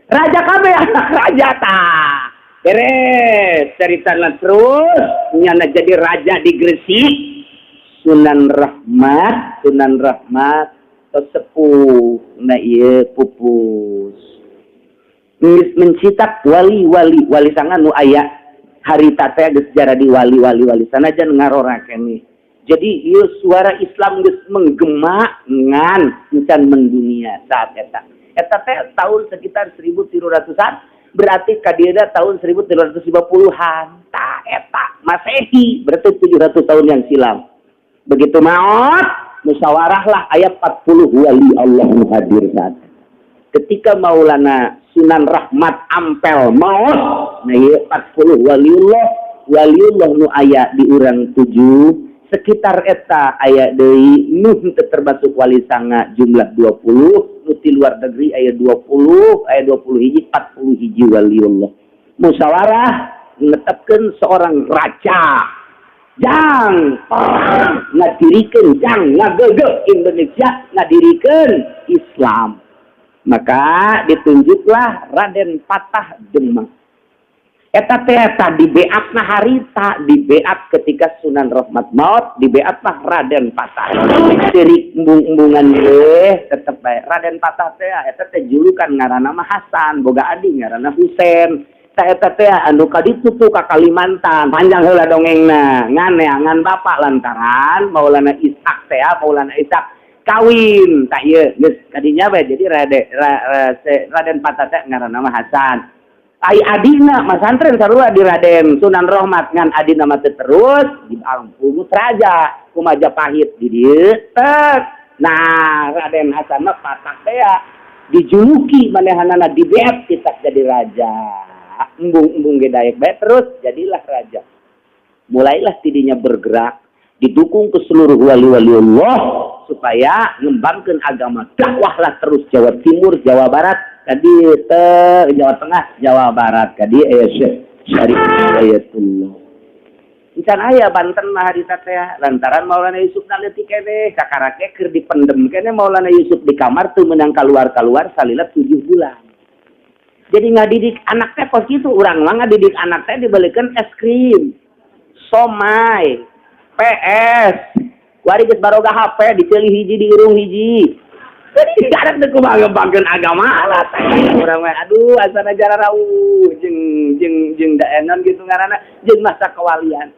Raja kabeh, anak raja tah. Beres ceritana, terus nyana jadi raja di Gresik. Sunan Rahmat, Sunan Rahmat sepuh, nah ieu pupus. Geus mencitak wali-wali, wali sanga nu aya harita teh geus jadi wali-wali, wali sanajan ngarora keneh. Jadi ieu suara Islam geus menggema ngan encan mendunia saat eta. Eta teh tahun sekitar 1300-an, berarti kadieuna tahun 1350-an. Tah eta Masehi, berarti 700 tahun yang silam. Begitu maot, musyawarah lah, aya 40 wali Allah nu hadir saat ketika Maulana Sunan Rahmat Ampel maot. Nah, ieu 40 waliullah, waliullah nu aya di urang 7 sekitar eta, aya deui nu henteu termasuk wali sanga jumlah 20, nu ti luar negeri aya 20, aya 20 hiji, 40 hiji waliullah musyawarah menetapkan seorang raja jang perang ngadirikeun, jang ngagegeh Indonesia, ngadirikeun Islam. Maka ditunjuklah Raden Patah Demak. Eta teh eta dibeatna harita, dibeat ketika Sunan Rahmat maut, dibeatlah Raden Patah. Sirik embung-embungan deh tetep bae Raden Patah teh. Eta teh julukan, ngaranna mah Hasan, boga adi ngaranna Husen. Tah eta teh anu kaditu tuh ka Kalimantan. Panjang heula dongengna, ngan neangan bapak lantaran Maulana Ishak teh, Maulana Ishak kawin. Tah ieu geus kadinya bae. Jadi Raden Patah teh ngaranna mah Hasan. Ai adina masantren sarua di Raden Sunan Rohmat, ngan adina mah teu terus di Angpung raja ku Majapahit di dieu tek. Nah, Raden Hasan mah patak teh dijuluki manehanana, dibeat kita jadi raja. Embung-embung ge daek bae, terus jadilah raja. Mulailah tidinya bergerak, didukung ke seluruh wali-wali Allah supaya ngembangkan agama, dakwahlah terus Jawa Timur, Jawa Barat, tadi Jawa Tengah, Jawa Barat, tadi Syekh Syarif Hidayatullah. Encan aya Banten mah harita teh lantaran Maulana Yusuf leutik keneh, kakarake keur dipendem keneh Maulana Yusuf di kamar, teu meunang keluar-keluar salila 7 bulan. Jadi ngadidik anak teh kos kitu. Urang mah ngadidik anak teh dibelikan es krim, somai, PS, kuari geus baroga HP, diceuli hiji di irung hiji. Jadi anak teh kumaha ngembangkeun agama lah teh urang mah? Aduh, asana jararauh jeung jeung jeung daenon gitu ngaranna jeung masa kewalian.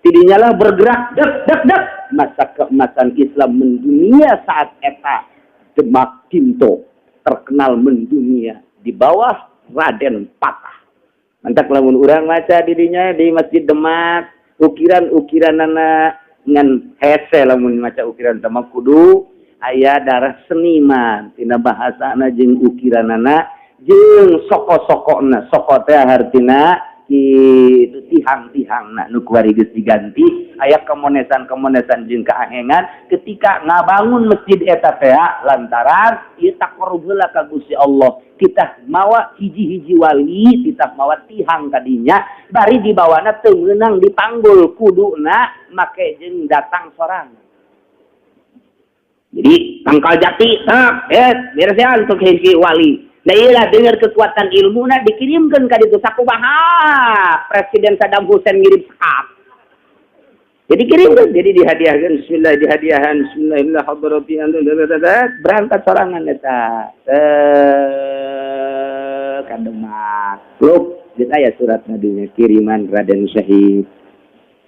Tidinya lah bergerak dek dek dek, masa keemasan Islam mendunia. Saat eta Demak Kinto terkenal mendunia di bawah Raden Patah. Mantak lamun urang maca didinya di Masjid Demak ukiran-ukiranana ngan hese. Lamun maca ukiran Demak kudu aya darah seniman tina bahasana jeung ukiranana jeung soko-sokona. Soko teh hartina kitu, tihang-tihangna nu kuari geus diganti, aya kemonesan-kemonesan jeung keahengan ketika ngabangun masjid eta teh, lantaran ieu taqarrub heula ka Gusti Allah. Kita mawa hiji-hiji wali, kita mawa tihang kadinya, bari dibawana teu meunang dipanggul, kuduna make jeung datang sorangan. Jadi tangkal jati tak beres ya untuk hiji wali. Nah, iyalah dengar kekuatan ilmu, nah dikirimkan ka ditu. Sakumaha Presiden Saddam Hussein ngirim sekap. Jadi kirimkan, jadi dihadiahkan, bismillah, dihadiahan, bismillahirrahmanirrahim, berangkat sorangan eta. Ka Demak. Klub, geus aya surat nadinya kiriman Raden Syahid.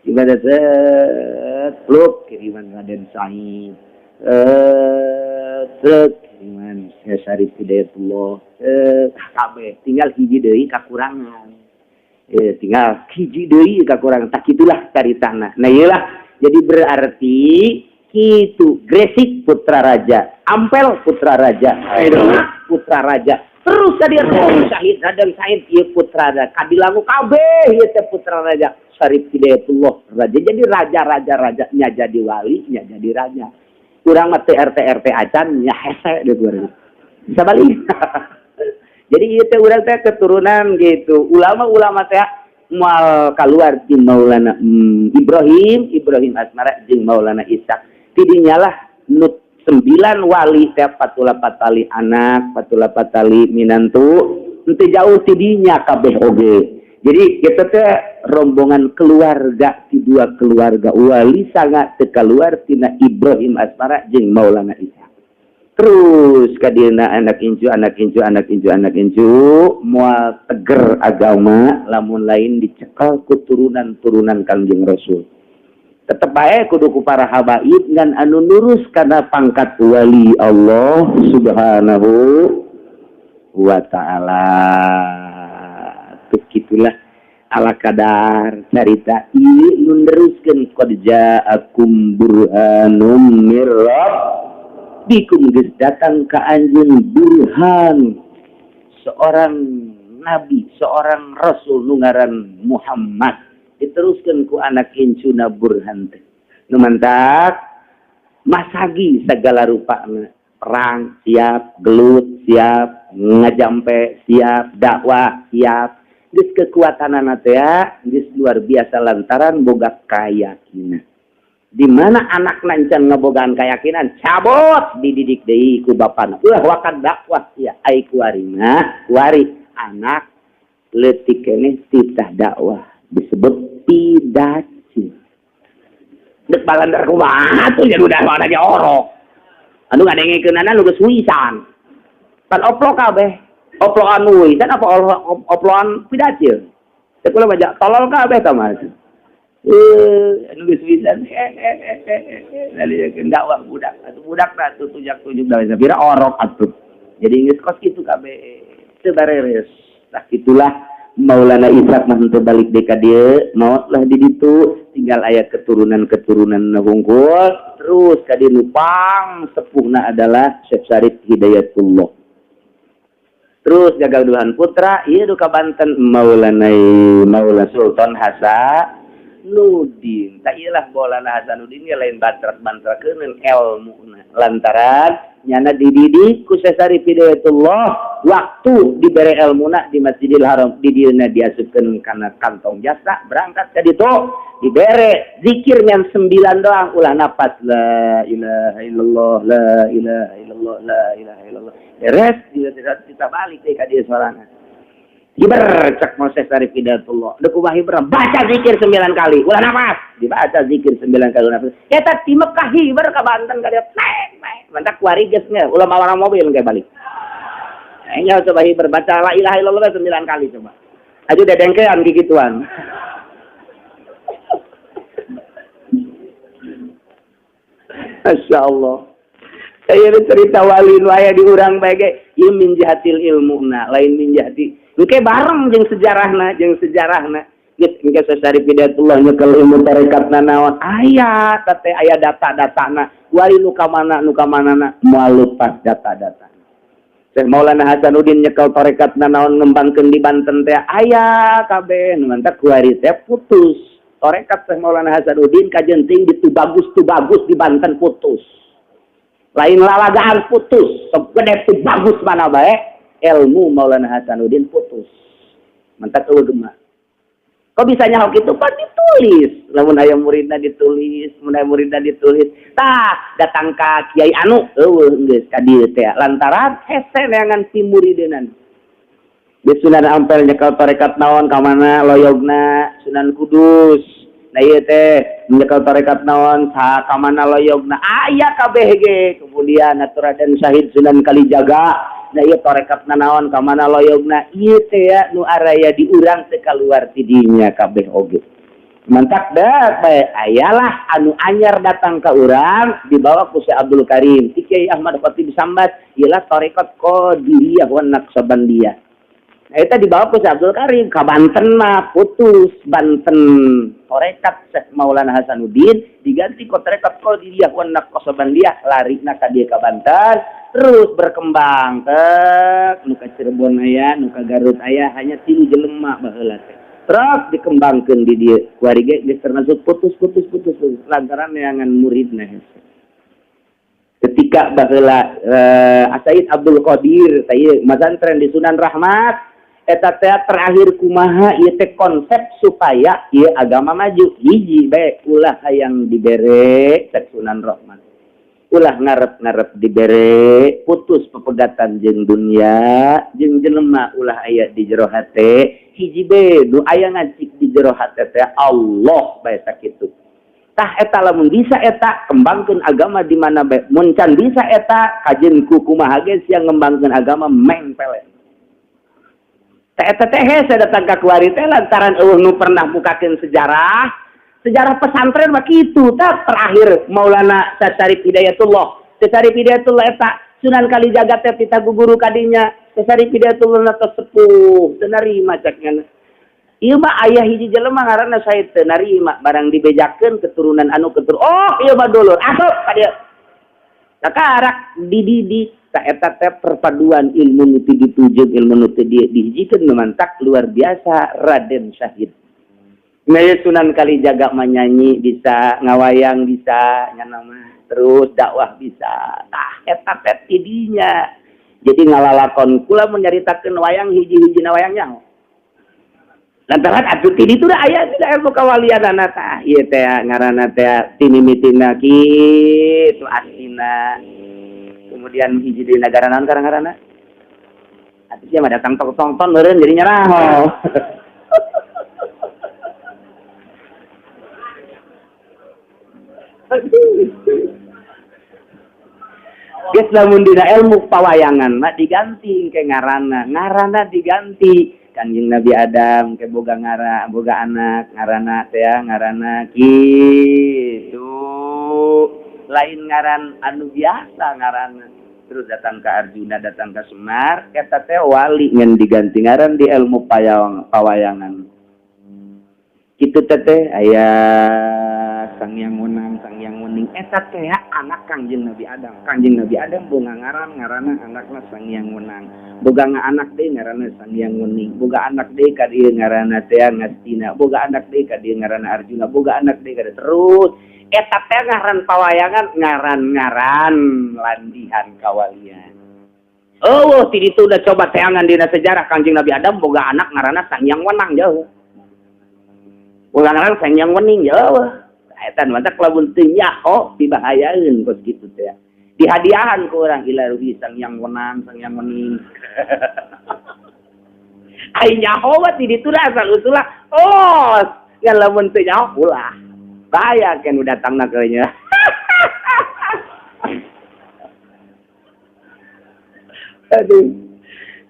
Ibadah set, klub kiriman Raden Said. Truk kiriman Syekh Syarif Hidayatullah. Kabeh tinggal hiji deui kakurangan. Tinggal hiji deui kakurangan. Tak itulah caritana. Nah, iyalah, jadi berarti kitu Gresik putra raja, Ampel putra raja, putra raja. Terus tadi Syahid, Raden Said ieu putra raja, Kadilangu kabeh ieu teh putra raja. Syarif Hidayatullah raja. Jadi raja-raja raja nya jadi wali, nya jadi raja. Urang mah teu RT RT acan, nya hese di bisa balik. Jadi ieu teh urang teh keturunan gitu. Ulama-ulama teh moal keluar ti Maulana Ibrahim, Ibrahim Asmara jeung Maulana Ishak. Tidinya lah nut sembilan wali teh, patula patali anak, patula patali minantu, henteu jauh tidinya kabeh oge. Jadi kita teh rombongan keluarga ti dua keluarga wali sangat teu keluar tina Ibrahim Asmara jeung Maulana Ishak. Terus kadieuna anak incu, anak incu, anak incu, anak incu, moal teger agama lamun lain dicekel ku turunan-turunan Kangjeng Rasul. Tetep bae kudu ku para habaib, ngan anu nurus kana pangkat wali Allah Subhanahu wa Ta'ala. Begitulah ala kadar carita ieu nu neruskeun qad ja'akum burhanum mir rabbikum, geus datang ka anjeun burhan seorang nabi, seorang rasul nu ngaran Muhammad, diteruskeun ku anak incuna burhan teh. Nu mantak masagi segala rupana, perang siap, gelut siap, ngajampe siap, dakwah siap. Geus kekuatanana teh geus luar biasa lantaran boga keyakinan. Di mana anak encan ngebogaan keyakinan, cabot, dididik deui ku bapana. Ulah wakat dakwah ya, ai kuari mah kuari anak leutik keneh titah dakwah disebut pidacil. Dek balandar kumaha tuh, jadi udah mana ge orok. Anu ngadengekeunana nu geus wisan. Pan oplok kabeh. Oplokan wisan apa oplokan pidacil? Teh kula baca tolol kabeh ta mah. Anu geus wisan lalu dakwah budak. Atuh budak tah atuh tujak tujuk da bira orok atuh. Jadi geus kos kitu kabeh. Teu bareres. Tah itulah Maulana Ishaq mah henteu balik deui ka dieu, maot lah di ditu, tinggal aya keturunan-keturunan hungkul, terus ka dieu nu pang sepuhna adalah Syekh Syarif Hidayatullah. Terus gagaduhan putra, ieu nu ka Banten Maulana Maula Sultan Hasanuddin. Tak iyalah Maulana Hasanuddin ge lain bantrak-bantrakeun ilmuna. Lantaran nyana dididik ku Syekh Syarif Hidayatullah waktu dibere ilmuna di Masjidil Haram, di dieuna diasupkeun kana kantong jasa berangkat ka ditu dibere zikir ngan 9 doang ulah napas la ilaha illallah la ilaha illallah la ilaha illallah beres kita balik deui ka dieu sorangan hiber cek Syekh Syarif Hidayatullah deuk kumaha hiber baca zikir 9 kali ulah napas dibaca zikir 9 kali ulah napas eta ti Mekah hiber ka Banten ka dieu nek mantak kuari geus nya ulah mawa mobil engke balik. Nya coba hiber baca la ilaha illallah 9 kali coba. Aja dedengkean gigituan. Masya Allah. Saya cerita wali nu aya di urang bae ge ieu min jihatil ilmuna lain min jihati. Engke bareng jeung sejarahna geus engke Syarif Hidayatullah nyekel ilmu tarekatna naon aya teh aya data-datana wali nu ka mana nu ka manana moal lepas data-data. Syekh Maulana Hasanuddin nyekel tarekatna naon ngembangkeun di Banten teh aya kabeh nu mantak kuari teh putus. Tarekat Syekh Maulana Hasanuddin kajenting di Tubagus di Banten putus. Lain lalagaan putus, sok gede Tubagus mana bae ilmu Maulana Hasanuddin putus. Mantak eueuh gema. Kok bisa nyaho kitu? Pan ditulis. Lamun aya muridna ditulis, mun aya muridna ditulis. Tah, datang ka Kiai anu eueuh geus ka dieu teh. Lantaran hese neangan si murideunan. Di Sunan Ampel nyekel tarekat naon ka mana loyogna Sunan Kudus. Nah ieu teh nyekel tarekat naon sa ka mana loyogna aya kabeh ge. Kemudian Raden Syahid Sunan Kalijaga. Nah ieu tarekat naon ka mana loyogna ieu teh ya nu araya di urang teu kaluar ti dinya kabeh oge. Mantak dak bae ayalah anu anyar datang ka urang dibawa ku Syekh Abdul Karim. Ti Kiai Ahmad Khatib Sambat ieu lah tarekat Qadiriyah wa Naqsabandiyah. Nah eta dibawa ku Syekh Abdul Karim ka Banten mah putus Banten tarekat Syekh Maulana Hasanuddin diganti ku tarekat Qadiriyah wa Naqsabandiyah larina ka dieu ka Banten. Terus berkembang tek nu ka Cirebon aya nu ka Garut aya hanya 3 jelema baheula teh terus dikembangkeun di dieu kuari ge geus termasuk putus putus putus lantaran neangan muridna hese. Ketika baheula Said Abdul Qadir teh ieu masantren di Sunan Rahmat eta teh terakhir kumaha ieu teh konsep supaya ieu agama maju hiji bae ulah hayang dibere cek Sunan Rahmat ulah ngarep-ngarep dibere putus pepegatan jeung dunia jeung jelema ulah aya di jero hate hiji be nu aya ngacik di jero hate teh Allah bae sakitu tah eta lamun bisa eta kembangkeun agama di mana bae mun can bisa eta kajeun ku kumaha ge sia ngembangkeun agama mengpele teh eta teh hese datang ka kuari teh lantaran eueuh nu pernah mukakeun sejarah sejarah pesantren mah kitu tah terakhir Maulana Syarif Hidayatullah. Syarif Hidayatullah eta Sunan Kalijaga teh tita guru kadinya. Syarif Hidayatullah tos sepuh teu narima cek nya. Ieu mah aya hiji jelema ngaranna Said teu narima barang dibejakeun keturunan anu ketur. Oh, ieu mah dulur. Asup ka dieu. Kakarak dididik ta eta teh perpaduan ilmu nu ti ditu jeung ilmu nu ti dieu dihijikeun nu mantak luar biasa Raden Syahid. Nah, Sunan Kalijaga menyanyi bisa, ngawayang bisa, nyana mah terus dakwah bisa. Tah eta teh tidinya. Jadi ngalalakon kula menyaritakeun wayang hiji-hijina wayang nyaho. Lantaran atuh ti ditu da aya tidak ilmu kawalianana tah. Ieu teh ngaranna teh timimitina kitu asina. Kemudian hiji di nagara naon ngaranna? Atuh sia mah datang tonton meureun jadi nyaraho. Geus lamun dina ilmu pawayangan mah diganti ke ngaranna, ngaranna diganti. Kanjeng Nabi Adam ke boga ngara, boga anak ngaranna teh ngaranna kitu. Lain ngaran anu biasa ngaranna. terus datang ke Arjuna, datang ke Semar, eta teh wali ngan diganti ngaran di ilmu pawayangan. Kitu teh teh aya Sang Hyang Wenang, Sang Hyang Wening, eta teh anak Kangjeng Nabi Adam. Kangjeng Nabi Adam boga ngaran, ngaranna anakna Sang Hyang Wenang. Boga anak deui ngaranna Sang Hyang Wening, boga anak deui ka dieu ngaranna teh Ngastina, boga anak deui ka dieu ngaranna Arjuna, boga anak deui ka dieu terus. Eta teh ngaran pawayangan, ngaran-ngaran landihan kawalian. Oh, ti ditu udah coba teangan dina sejarah Kangjeng Nabi Adam boga anak ngaranna Sang Hyang Wenang jauh. Boga ngaran Sang Hyang Wening jauh. Eta nu matak lamun teu nyaho dibahayaeun kos kitu teh. Dihadiahan ku urang ila ruhi Sang Hyang Wenang, Sang Hyang Wening. Ai nyaho mah ti ditu asal usulna. Oh, ngan lamun teu nyaho ulah. Bahaya kan udah datang nak. Aduh.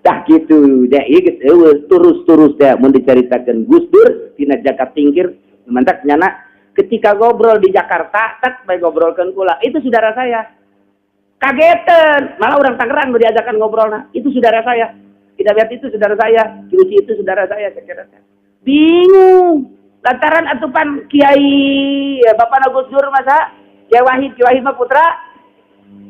Dah gitu, dah ieu geus eueuh terus-terus teh mun dicaritakeun Gus Dur tina Jaka Tingkir, mantak nyana ketika ngobrol di Jakarta, tak bae ngobrolkeun kula, itu saudara saya. Kagetan, malah orang Tangerang nu diajakan ngobrolna, itu saudara saya. Tidak lihat itu saudara saya, Ki Uci itu saudara saya, saya kira. Bingung. Lantaran atupan Kiai ya, Bapak Gus Dur masa Kiai Wahid, Kiai Wahid mah putra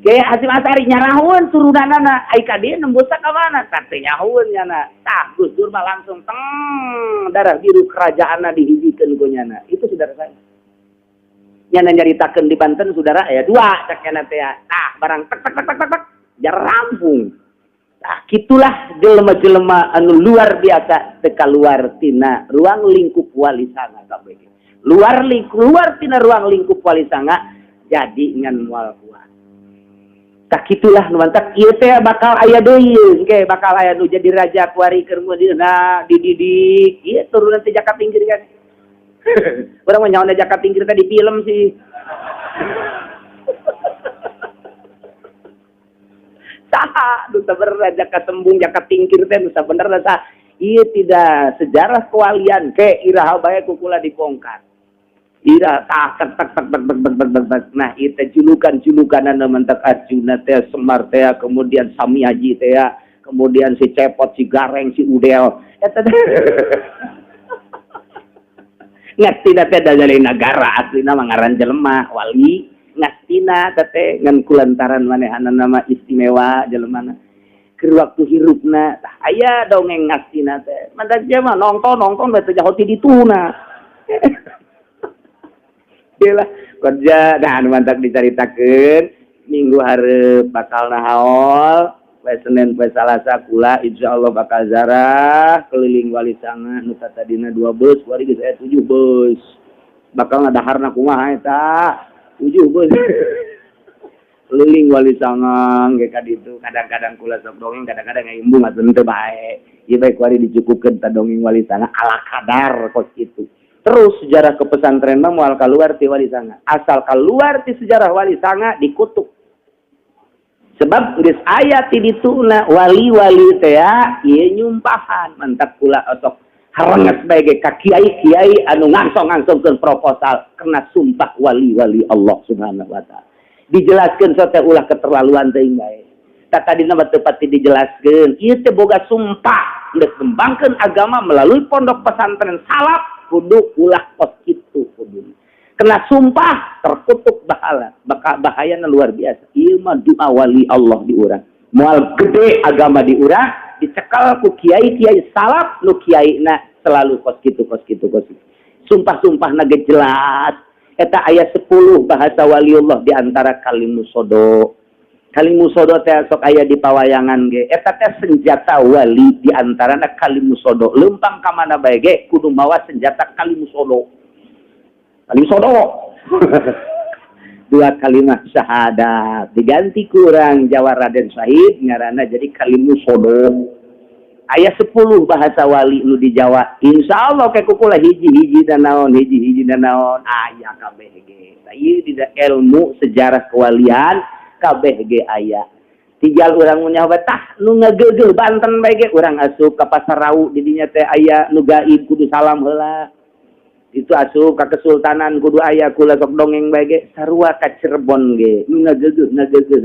Kiai Hasyim Asy'ari nyarahun turunanana ai ka dieu nembusna ka mana tah teu nyahueun nyana. Tah Gus Dur mah langsung teng darah biru kerajaanna dihijikeun ku nyana. Itu saudara saya. Nyana nyaritakeun di Banten saudara aya dua cak nyana teh. Tah barang tek tek tek tek tek jarampung. Nah, kitulah jelema-jelema anu luar biasa teu kaluar tina ruang lingkup wali sanga kabeh. Luar keluar tina ruang lingkup wali sanga jadi ngan moal kuat. Tah kitulah nu mantak ieu teh bakal aya deui engke bakal aya nu jadi raja kuari keur nah dididik ieu turunan teh Jaka Tingkir kan. Urang mah nyaona Jaka Tingkir teh di film sih. Saha nu sabenerna Jaka Sembung Jaka Tingkir teh nu sabenerna saha? Ieu tidak sejarah kewalian ke iraha bae kukula dibongkar. Ira tak tak tak tak tak tak tak tak tak. Nah ieu teh julukan-julukanana mantak Arjuna teh Semar teh kemudian Samiaji teh kemudian si Cepot si Gareng si Udel eta teh. Ngastina teh dari nagara aslina mah ngaran jelema wali. Ngastina teh ngan kulantaran manehanna nama istimewa jelemana keur waktu hirupna tah aya dongeng ngastina teh mantak mah nonton nonton bae teh jaho ti dituna. Lah kerja nah anu mantak dicaritakeun minggu hareup bakal nahaol poe Senin poe Salasa kula insyaallah bakal zarah keliling wali sanga nu tadina 2 bus kuari geus aya 7 bus bakal ngadaharna kumaha eta 7 bus keliling wali sanga ge ka ditu kadang-kadang kula sok dongeng kadang-kadang ngaimbung atuh teu bae ieu bae kuari dicukupkeun ta dongeng wali sanga ala kadar kos kitu. Terus sejarah kepesantren mah moal keluar ti wali sanga. Asal keluar ti sejarah wali sanga dikutuk. Sebab geus aya ti dituna wali-wali teh ieu nyumpahan mantak kula osok harenges bae ge ka kiai-kiai anu ngangsong-ngangsongkeun proposal kena sumpah wali-wali Allah Subhanahu wa taala. Dijelaskeun sote ulah keterlaluan teuing bae. Tah tadina mah teu pati dijelaskeun. Ieu teh boga sumpah geus ngembangkeun agama melalui pondok pesantren salaf kudu ulah kos kitu kudu. Kena sumpah terkutuk bahala, bahayana luar biasa. Ieu mah doa wali Allah di urang. Moal gede agama di urang dicekal ku kiai-kiai salaf nu kiaina selalu kos kitu kos kitu kos kitu. Sumpah-sumpahna ge jelas. Eta aya 10 bahasa waliullah di antara kalimusodo. Kalimusodo teh sok aya di pawayangan ge. Eta teh senjata wali di antarana kalimusodo. Leumpang ka mana bae ge kudu mawa senjata kalimusodo. Kalimusodo. Dua kalimat syahadat diganti kurang Jawa Raden Syahid ngaranna jadi kalimusodo. Aya 10 bahasa wali nu di Jawa. Insyaallah ke kukula hiji-hiji dan naon hiji-hiji dan naon aya kabeh ge. Ieu di ilmu sejarah kewalian kabeh ge aya. Tinggal urang mun nyaho tah nu ngageugeuh Banten bae ge urang asup ka pasar Rau di dinya teh aya nu gaib kudu salam heula. Itu asup ka kesultanan kudu aya kula sok dongeng bae ge sarua ka Cirebon ge nu ngageugeuh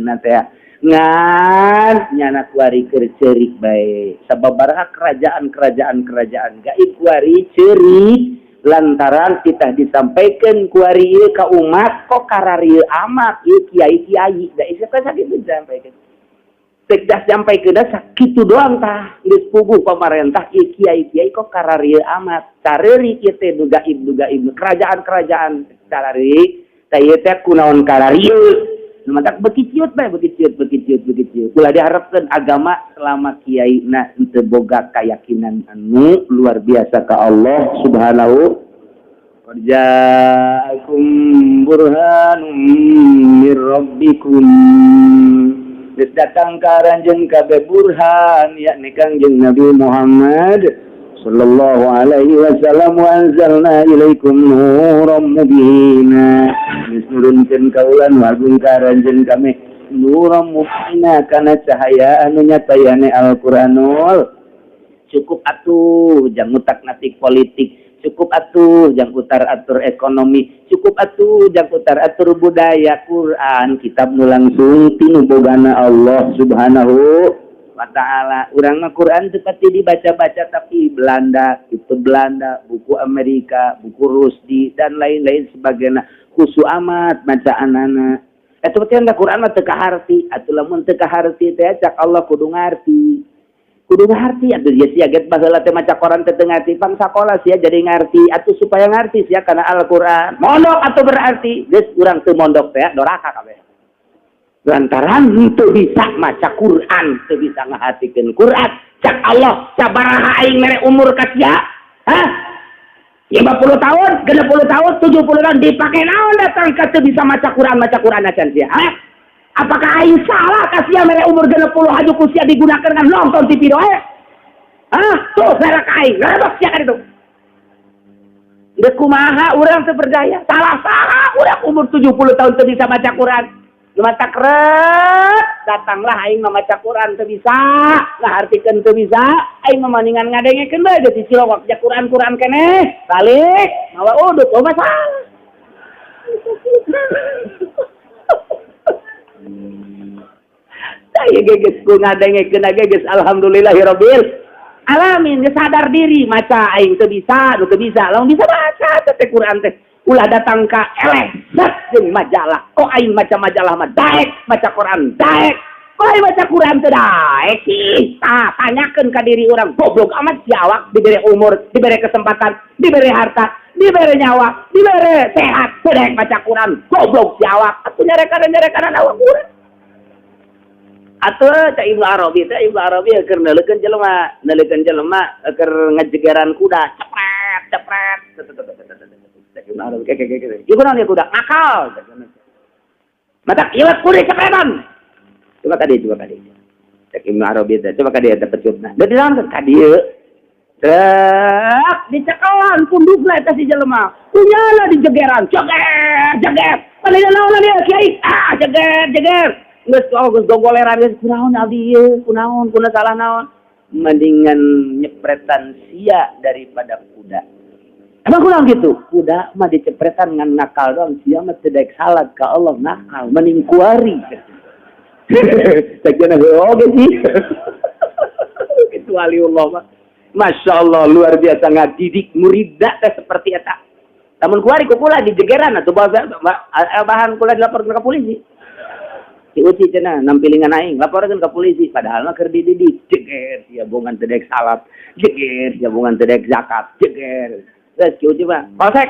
na teh. Ngan nyana kuari keur ceurik bae. Sababaraha kerajaan-kerajaan kerajaan gaib kuari ceurik lantaran titah disampaikan kuari ieu ka umat, kok kararieu amat ieu kiai-kiai da isya kan sakitu disampaikan. Tek dah sampaikeun sakitu doang tah geus puguh pamarentah, ieu kiai-kiai kok kararieu amat. Careuri ieu teh nu gaib, nu gaib kerajaan-kerajaan carari tah ieu teh kunaon kararieu. Nu matak beuki ciut bae, beuki ciut, beuki ciut, beuki ciut. Ulah diharapkeun agama selama kiai na henteu boga keyakinan anu luar biasa ka Allah Subhanahu. Qad ja'akum burhanum mir rabbikum. Geus datang ka aranjeun kabeh burhan, yakni Kangjeng Nabi Muhammad sallallahu alaihi wasallam, wa anzalna ilaikum nuran mubina. Geus nurunkeun kaula nu agung ka aranjeun kami nuran mubina kana cahaya anu nyata, yakni Al-Qur'anul. Cukup atuh jang utak natik politik, cukup atuh jang utar atur ekonomi, cukup atuh jang utar atur budaya. Quran kitab nu langsung tinu bogana Allah Subhanahu wa Ta'ala. Urang mah Quran teu pati dibaca-baca, tapi Belanda itu Belanda, buku Amerika, buku Rusdi dan lain-lain sebagainya khusu amat bacaanana. Eta teh Quran mah teu kaharti atuh. Lamun teu kaharti teh, cak Allah kudu ngarti, kudu ngarti atuh. Ya sia get baheula teh maca Quran teh teu ngarti, pang sakola sia jadi ngarti atuh. Supaya ngarti sia kana Al-Qur'an, mondok atuh. Berarti geus urang teu mondok teh doraka kabeh lantaran teu bisa maca Quran, teu bisa ngahatikeun Quran. Cak Allah, sabaraha aing mere umur ka sia? Hah, 50 tahun, 60 tahun, 70 tahun dipake naon datang ka teu bisa maca Quran, maca Quran acan sia? Hah? Apakah aing salah ka sia mere umur 60 haju ku sia digunakan kan nonton TV doe? Hah? Tuh merek aing, rebek sia kan itu. Geus kumaha urang teu berdaya? Salah-salah urang umur 70 tahun teu bisa maca Quran. Nu matak ret, datanglah aing mah maca Quran teu bisa, ngahartikeun teu bisa, aing mah mendingan ngadengekeun bae geus cilokok ja Quran-Quran keneh, balik mawa uduk, oh masalah. Saya geus ku ngadengekeun ge geus alhamdulillahirabbil alamin, geus sadar diri maca aing teu bisa, nu teu bisa, lamun bisa baca teh Quran teh ulah datang ka eleh set jeung majalah. Kok aing maca majalah mah daek, maca Quran daek, kok aing maca Quran teu daek sih? Tah, tanyakeun ka diri urang. Goblok amat si awak, dibere umur, dibere kesempatan, dibere harta, dibere nyawa, dibere sehat, teu daek maca Quran. Goblok si awak atuh, nyarekan awak urang atuh. Cak Ibnu Arabi teh, Ibnu Arabi keur neuleukeun jelema, neuleukeun jelema keur ngejegeran kuda, cepret cepret. Cak Ibnu Arabi, keke keke, ieu kunaon ieu kuda nakal? Mata ieu kuda cepretan. Coba ka dieu, coba ka dieu. Cak Ibnu Arabi teh, coba ka dieu teh pecutna. Da dinaon ka dieu? Trek dicekelan pundukna eta si jelema. Kunyana dijegeran, jeger jeger. Padahal naon dia kiai? Ah, jeger jeger. Geus, oh, geus gogoleran geus, kunaon abdi ieu? Kunaon? Kuna salah naon? Mendingan nyepretan sia daripada kuda. Emang kunaon gitu? Kuda mah dicepretan ngan nakal doang, sia mah teu daek salat ka Allah, nakal, mending kuari. Cek heuh oge sih. Kecuali Allah mah. Masya Allah, luar biasa ngadidik muridna teh seperti eta. Namun kuari ku kula dijegeran atuh, bahan kula dilaporkeun ke polisi. Si Uci cenah nampilingan aing, laporkeun ke polisi, padahal mah keur dididik. Jeger sia bongan teu daek salat, jeger sia bongan teu daek zakat, jeger. Geus ki Uci mah, polsek.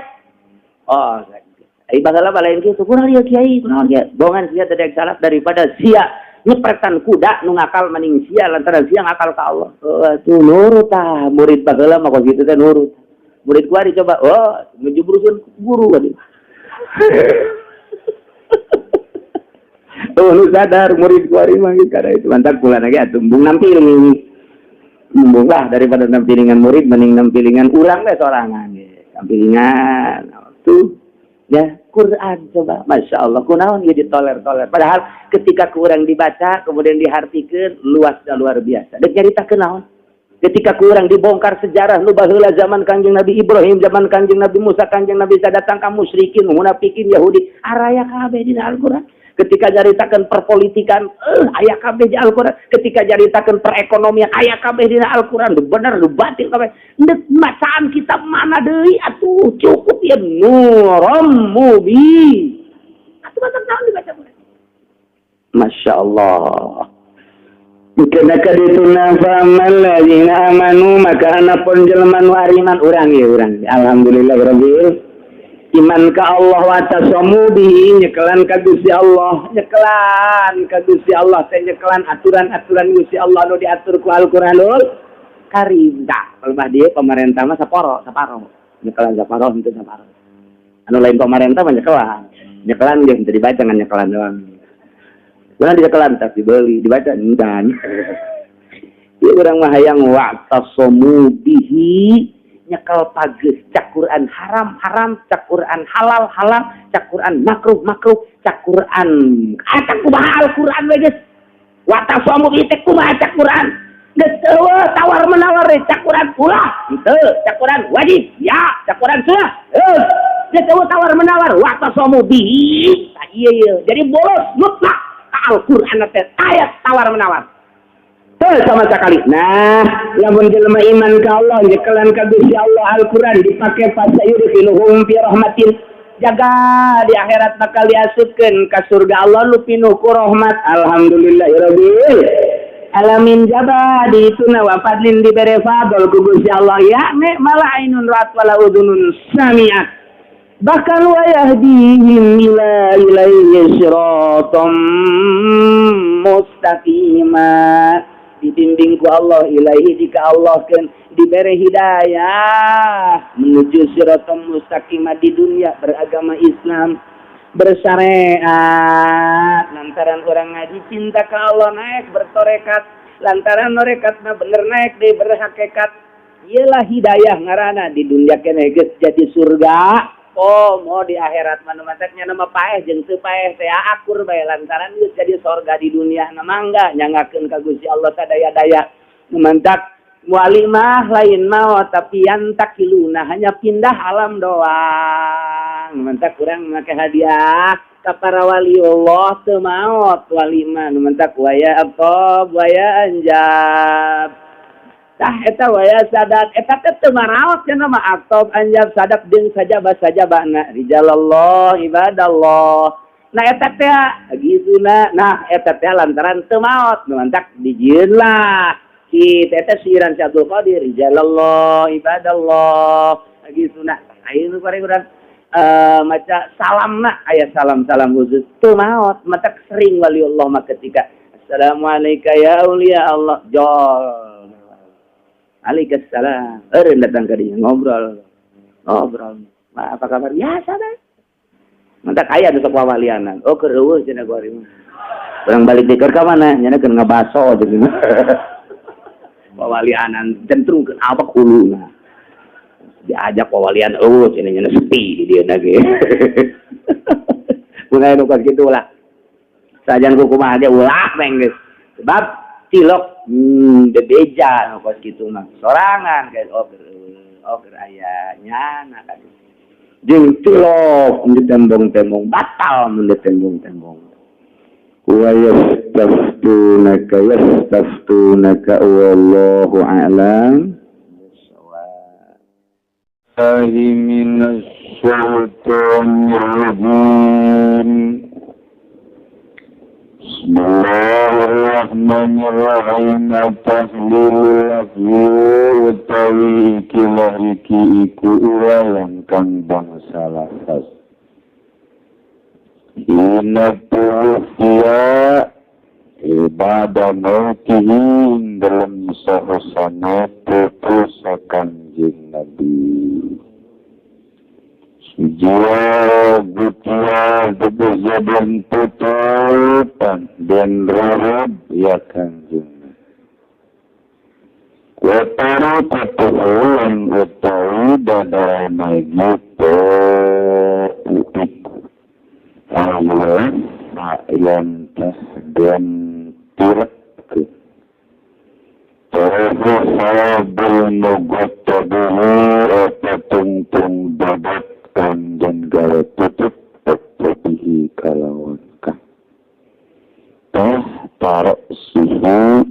Oh, sek. Ai baheula mah lain kitu, kunaon ieu kiai, kunaon kiai? Bongan sia teu daek salat daripada sia nyepretan kuda nu ngakal, mending sia lantaran sia ngakal ka Allah. Oh, tuh nurut tah murid baheula mah kos kitu teh nurut. Murid kuari coba, oh, ngejubrusin guru tadi. Tuh lu sadar murid kuari mah kada itu mantap kula lagi atuh embung nampiling. Embung lah, daripada nampilingan murid mending nampilingan urang we sorangan ge. Nampilingan tuh ya Quran coba, Masya Allah, kunaon ieu ditoler-toler, padahal ketika kurang dibaca kemudian dihartikeun luas dan luar biasa. Dek nyaritakeun naon ketika kurang dibongkar sejarah nu baheula zaman Kangjeng Nabi Ibrahim, zaman Kangjeng Nabi Musa, Kangjeng Nabi Isa, datang ka musyrikin, munafikin, Yahudi, araya kabeh dina Al-Qur'an. Ketika nyaritakeun perpolitikan, aya kabeh di Al-Qur'an. Ketika nyaritakeun perekonomian, aya kabeh dina Al-Qur'an. Nu bener, nu batil kabeh. Ndek bacaan kitab mana deui atuh, cukup ya nuram mubin. Atuh baca naon dibaca? Masya Allah. Kena kadituna faammal ladzina amanu, maka anapun jelema nu ariman, urang ya urang. Alhamdulillah rabbil iman ka Allah, wa tasamu bihi, nyekelan ka Gusti Allah, nyekelan ka Gusti Allah teh nyekelan aturan-aturan Gusti Allah nu diatur ku Al-Qur'anul Karim. Tah, kalau dia pemerintah mah saparo, saparo. Nyekelan saparo henteu saparo. Anu lain pemerintah mah nyekelan. Nyekelan dia henteu dibaca, ngan nyekelan doang. Mana dicekelan tapi dibeli, dibaca endan. Ieu urang mah hayang wa'tasamu bihi, nyekel pageus cak Quran haram haram, cak Quran halal halal, cak Quran makruh makruh, cak Quran ah kumaha Al-Quran we geus. Wa'tasamu bihi teh kumaha cak Quran? Geus eueuh tawar menawar, cak Quran ulah henteu, cak Quran wajib ya, cak Quran sunnah heuh, geus eueuh tawar menawar wa'tasamu bihi. Tah, ieu ieu jadi bolos mutlak. Al-Quran teh ayat tawar menawar. Teu sama sekali. Nah, lamun jelema iman ka Allah, nyekelan ka Gusti Allah, Al-Quran dipake, fasayudkhiluhum fi rahmatin. Jaga di akhirat bakal diasupkeun ka surga Allah nu pinuh ku rahmat. Alhamdulillahirabbil alamin. Jaba di ituna wa fadlin, dibere fadl ku Gusti Allah, ya ne mala ainun ra'at wala udhunun sami'at, bahkan wa yahdihim ila ilaihi siratam mustaqima, dibimbing ku Allah, ilaihi jika Allah kan diberi hidayah menuju siratam mustaqima. Di dunia beragama Islam, bersyariat, lantaran orang ngaji cinta ke Allah naik, bertorekat lantaran norekatna bener naik deh berhakikat. Iyalah hidayah ngarana di dunia kene geus jadi surga. Oh, mau di akhirat mana mataknya nama paeh jeung teu paeh teh akur bae, lantaran geus jadi sorga di dunia. Na mangga nyangakeun ka Gusti Allah sadaya-daya. Nu mantak wali mah lain maot, tapi yantakiluna, hanya pindah alam doang. Nu mantak kurang make hadiah ka para wali Allah, teu maot wali mah. Nu mantak waya aqtab waya anjab. Tah, eta waya sadat, eta teh teu maraot cenah mah aqtab anjab sadat jeung sajaba sajabana rijalallah ibadallah. Nah, eta teh gitu. Nah, eta teh lantaran teu maot, nu mantak dijieun lah kitu. Eta siiran si Abdul Qadir, rijalallah ibadallah gitu. Nah, ayeuna bari urang maca salamna aya salam-salam khusus, teu maot. Matak sering wali Allah mah ketika assalamualaikum ya aulia Allah, jol. Waalaikumsalam. Eureun datang ka dinya ngobrol. Ngobrol. Ma, apa kabar? Ya, sana. Mantak aya nu sok wawalianan. Oh, keur eueuh cenah gua mah. Urang balik di keur ka mana? Nya keur ngabaso jeung wawalianan centrungkeun awak huluna. Diajak wawalian eueuh cenah, nya sepi di dieu ge. Mun aya nu kos kitu lah. Sajan ku kumaha ge ulah meng geus. Sebab tilok bebeja nu kos kitu mah. Sorangan guys, oh oh keur aya nyana kan. Jeung tilok mun ditembong-tembong batal mun ditembong-tembong. Wa yastaftunaka yastaftunaka wallahu a'lam. Minasy syaithanir rajim. Bismillahirrahmanirrahim. Tahlil lafzi utawi ikilah iki iku urayan kang bangsa lafaz. Ina tuwfiya ibadah mautihi dalam sahasana putus Kanjeng Nabi. Jiwa butia bebeja dan tutupan dan rarab ya Kanjeng. Watara kutuhulan utawi dadarana gitu iku. Allah yang teh dan tirak. Terus sabul nugotabuhu eta tungtung babat kanjen gawe tutup bihi kalawan ka.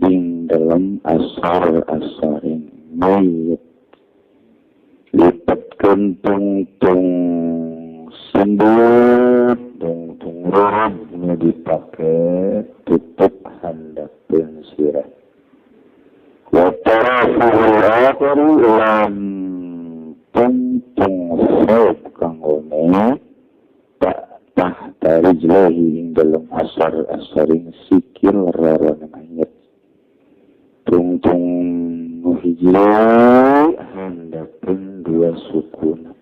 ing dalam asar-asaring mayit lipatkeun tungtung sembut tungtung rurub nu dipake tutup handapeun sirah wa tarafuhul akhiru lan tungtung saub kanggo tahta rijlahi ing dalam asar-asaring sikil rarana mayit tungtung nu hiji handapeun dua sukuna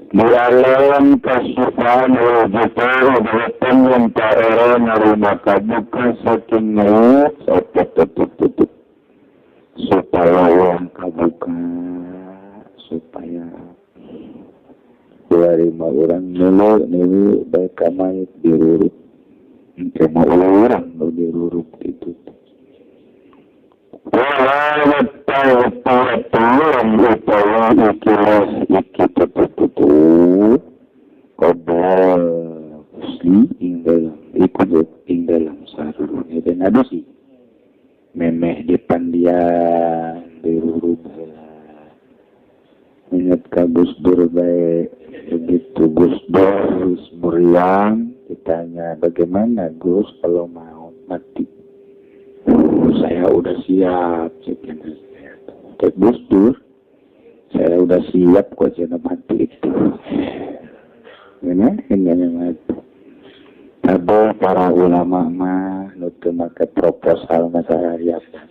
dialam kasifan wajibara beratan yang ta'era narima kabuka saking mayit tutup supaya yang kabuka supaya lima orang nulu baik mayit diruruk kema orang nu diruruk ditutup qabal usli ing dalam ikut ing dalam sarurune dan adusi memeh dipandian diruruk heula ingat ka Gus Dur bae. Begitu Gus Dur muriang ditanya bagaimana Gus kalau mau mati, oh, saya udah siap cek Gus Dur, saya udah siap kok cina mati itu. Ini mati. Tapi para ulama mah nu teu make proposal masalah riasan,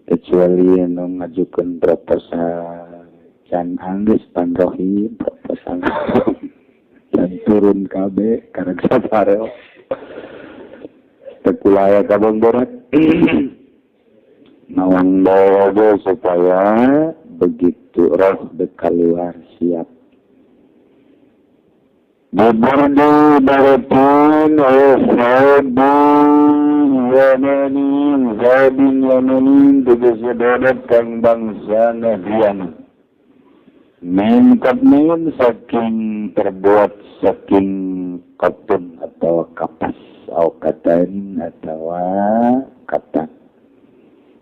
kecuali nu ngajukeun proposal can anggeus panrohim proposal dan turun KB karena sabarel tekulaya kabang borat nawang bawa supaya begitu roh keluar siap Buburdi baratun yamanin zabin yamanin tegese dodot kang bangsa Nabiana min katmin saking terbuat saking katun atau kapas atau katan atau katan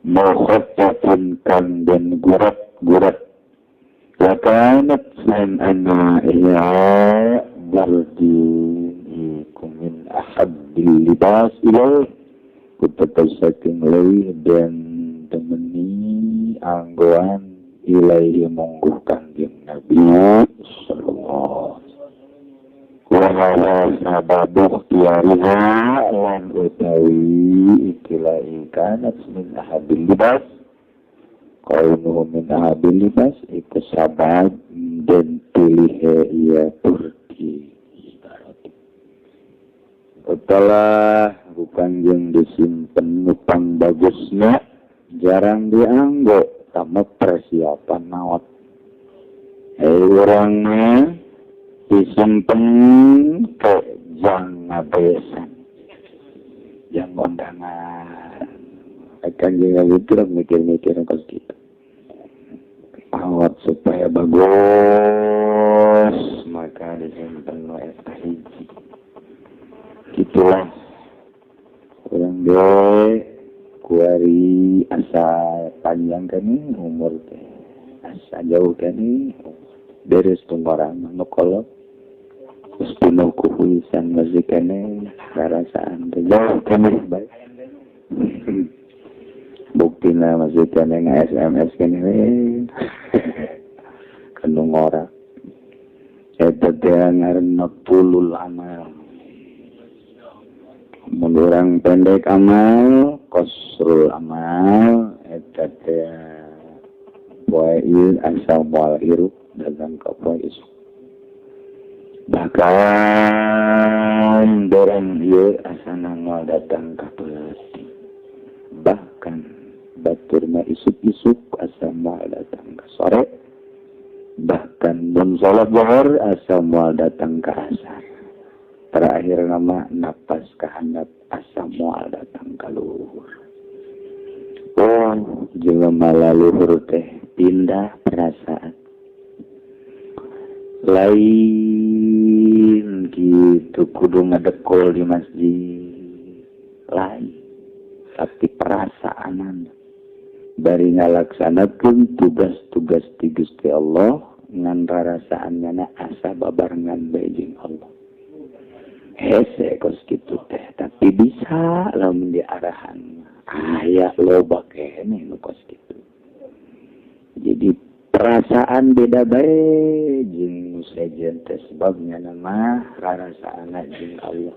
mukhattafun kan dan gurat-gurat wa kanat san anna iya bardin iku min ahabbil libas ilaih kutetep saking leuwih dan temeni anggoan ilaihi mungguh kanjeng Nabi sallallahu alaihi wa sababu ikhtiyariha lan utawi ikilah kanat min ahabbil libas kaunuhu min ahabbil libas iku sabab dan pilih ia Turki utalah bukan yang disimpen nupang bagusnya jarang dianggo sama persiapan maut. Orangnya disimpen ke jang ngabesan, jang undangan. Akan juga gitu mikir-mikir kalau gitu. Awat supaya bagus maka disimpen no eta hiji. Gitulah orang deh kuari asa panjang kan umur teh asa jauh kan beres tunggoran nu kolot geus penuh ku huisan masih keneh karasaan teh jauh keneh bae buktina masih keneh nge-SMS keneh we kanu ngora eta teh ngaranna pulul amal. Mun urang pendek amal, kosrul amal, eta teh poe ieu asa moal hirup dagang ka poe isuk. Bahkan dorong ieu asana moal datang ka peuting. Bahkan batur mah isuk-isuk asa moal datang ka sore. Bahkan mun salat zuhur asa moal datang ka asar. Terakhir nama napas kahandap asa moal datang ka luhur. Oh, jelema laluhur teh pindah perasaan. Lain gitu kudu ngadekol di masjid. Lain. tapi perasaanan bari ngalaksanakeun tugas-tugas ti Gusti Allah ngan rarasaanna asa babarengan bae jeung Allah. Hese kos kitu teh, tapi bisa lamun diarahan. Aya loba keneh nu kos kitu. Jadi perasaan beda bae jeung nu sejen teh sebabnya mah rarasaanna jeung Allah.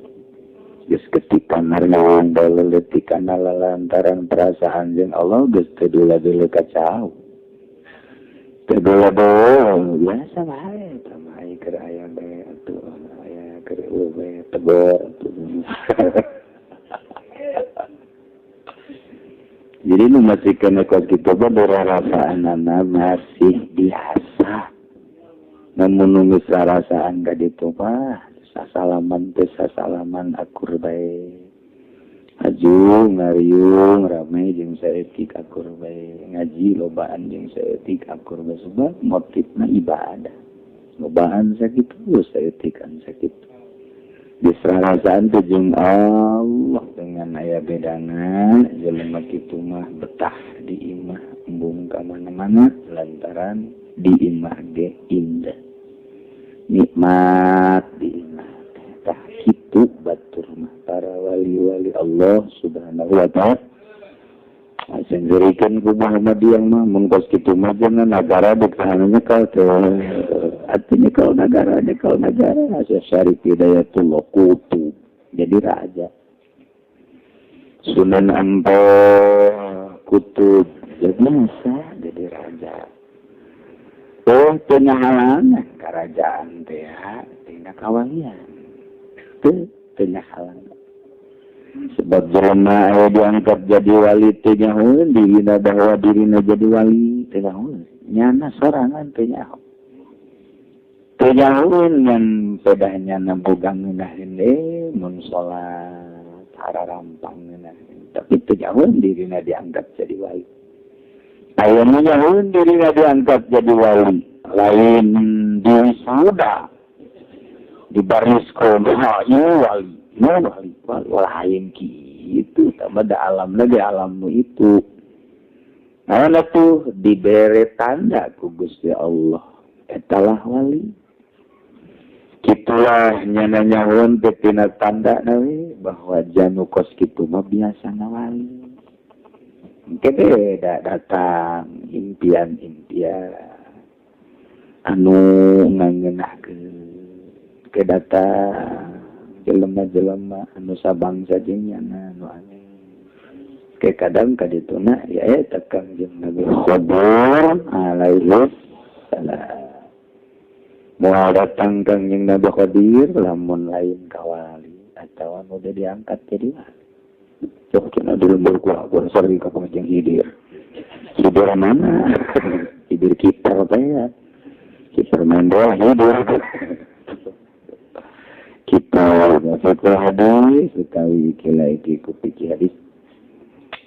Geus ketika narnyawan leutikana lantaran perasaan jeung Allah geus teu dula-dulu kacau. Teu dula-dulu biasa bae tah mah keur aya bae atuh aya keur eueuh bae tegor atuh. Jadi nu masih kena kos kitu mah rarasaanana masih biasa. Namun nu geus rarasaan ka ditu mah sasalaman teh sasalaman akur bae. Haju ngariung rame jeung saeutik akur bae. Ngaji lobaan jeung saeutik akur bae sebab motifna ibadah. Lobaan sakitu saeutikan sakitu. Disarasaan teh jeung Allah dengan aya bedana jelema kitu mah betah di imah embung ka mana-mana lantaran di imah ge indah. Nikmat di imah tah kitu batur mah para wali-wali Allah Subhanahu wa ta'ala. Senggerikeun ku Muhammadiyah mah mun kos kitu mah cenah nagara ditahanna nyekel teh. Artinya kalau nagara nyekel nagara Syekh Syarif Hidayatullah kutub jadi raja. Sunan Ampel kutub jadi bisa jadi raja. Oh teu nyahalangan kerajaan teh tina kawalian. Teu nyahalangan. Sebab jelema aya diangkat jadi wali teu nyahoeun dihina bahwa dirina jadi wali teu nyahoeun. Nyana sorangan teu nyaho. Teu nyahoeun ngan pedah nyana boga ngeunaheun mun salat hararampang ngeunaheun. Tapi teu nyahoeun dirina diangkat jadi wali. Aya nu nyahoeun dirina diangkat jadi wali, lain diwisuda. Di baris kumaha ieu wali. Wali, wali, lain gitu, tambah da alamna ge alam nu itu. Nah tuh dibere tanda ku Gusti Allah, etalah wali. Kitulah nyana nyahoeun teh tina tanda we bahwa janu kos kitu mah biasana wali. Engke beda datang impian-impian anu ngangeunahkeun ke datang jelema-jelema anu sabangsa jeung nyana anu aneh. Ke kadang kadituna ya eta Kangjeng Nabi Khidir alaihi salam. Moal datang Kangjeng Nabi Khidir lamun lain ka wali atawa nu diangkat jadi wali. Cok cenah di lembur ku aku sering ka Kangjeng Khidir. Khidir mana? Khidir kiper teh ya. Kiper main bola Khidir. Kita masuk hadis utawi kila iki ku pikir hadis.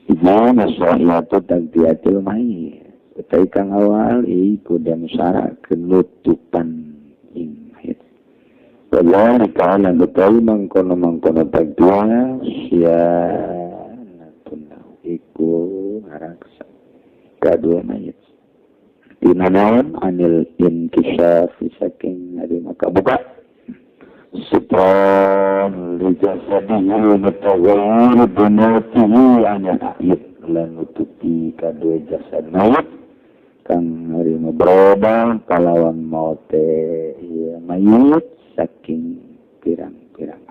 Ijma masyaiatu tagdiatil mayit. Utawi kang awal iku dan syarat kenutupan ing mayit. Wallahu ta'ala utawi mangkono-mangkono tagdia sianatun iku ngaraksa kadua mayit. Dina naon anil inkisaf saking ari maka buka Sultan lijasadihi mutaghayyir binautihi anil a'yud lan nutupi kadua jasad mayit kang harima berubah kalawan maute ieu mayit saking pirang-pirang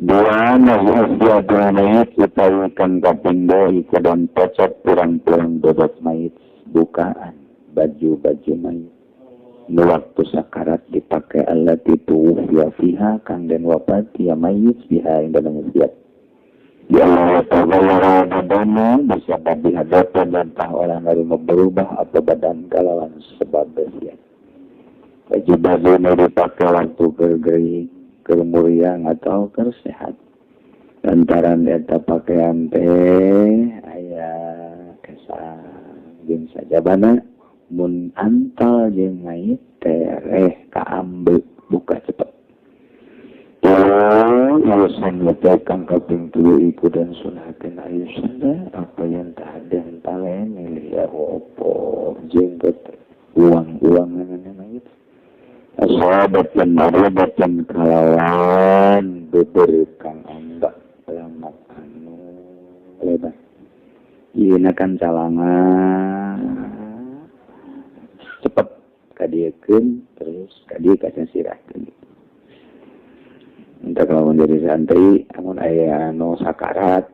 dua nahya mayit utawi kang kapindho iku dan pocot pirang-pirang bobot mayit bukaan baju-baju mayit nu waktu sakarat dipakai allati tuwfiya fiha kang den wafat ya mayit biha ing dalem wasiat ya Allah ta'ala badanu bisa dihadapan dan tah orang hari berubah atau badan kalawan sebab wasiat baju-baju nu dipakai waktu gergeri keur muriang atau keur sehat lantaran eta pakaian teh aya kesan jeung sajabana mun antal jeung mayit tereh kaambe buka cepet. Alasan kang kaping telu iku dan sunahakeun ayu sanda apa yang tak ada talen milih opo jenggot uang-uang mayit sahabat dan marabatan kalawan beber kang amba lamat anu lebar ieu kan calangan cepet kadiekeun terus kadieu kasirahkeun. Entah kalau menjadi santri amun aya anu sakarat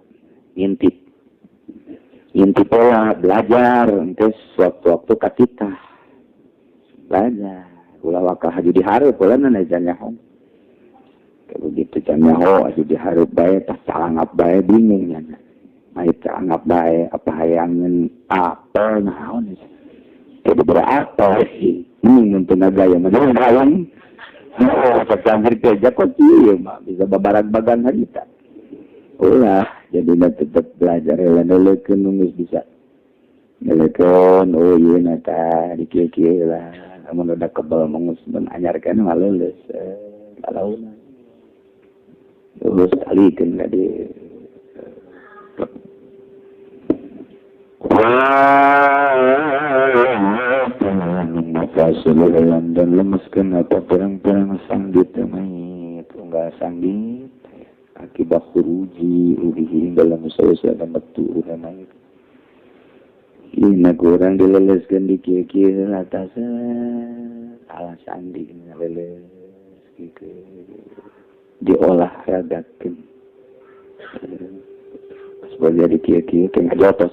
ngintip ngintip pola belajar engke sewaktu-waktu katitah belajar ulah wakah haji dihareup ulah na can nyaho begitu can nyaho haji dihareup bae tah calangap bae bingung nya mayit calangap bae apa hayangeun apel naon teu dibere apel ini tenaga yang mana hayang oh santri kerja kok ieu mah bisa babarag-bagan harita ulah jadi tetep belajar leukeun nu geus bisa leukeun oh ieu na tah di kieu-kieu lah amun udah kebal mengus anyarkeun mah leuleus lalauna leuleus alikeun ka dieu maka dan lemeskeun apa pirang-pirang sanggit mayit unggal sanggit akibat khuruji ruhihi dalam usaha metu ruh mayit Ina kurang dileleskeun di kieu-kieu atas ala sandi leles kieu diolahragakeun pas jadi kieu-kieu teh ngajotos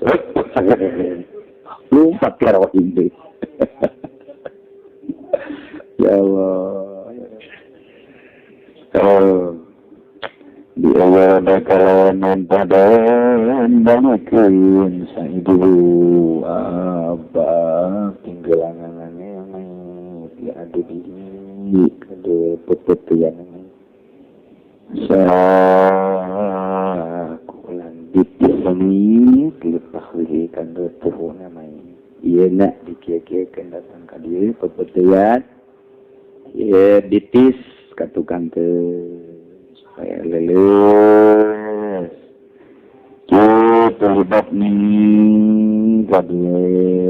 lupa kira ini. Ya Allah. Oh. Di awal bakalan padan banakeun saidu abah tinggalanganane mayit ya adu di kade pepetian sakulan ditisani lepah kanggo tuhuna mayit ieu na dikieu-kieukeun datang ka dieu pepetian ieu ditis ka tukang teh supaya leles kitu libat nih kade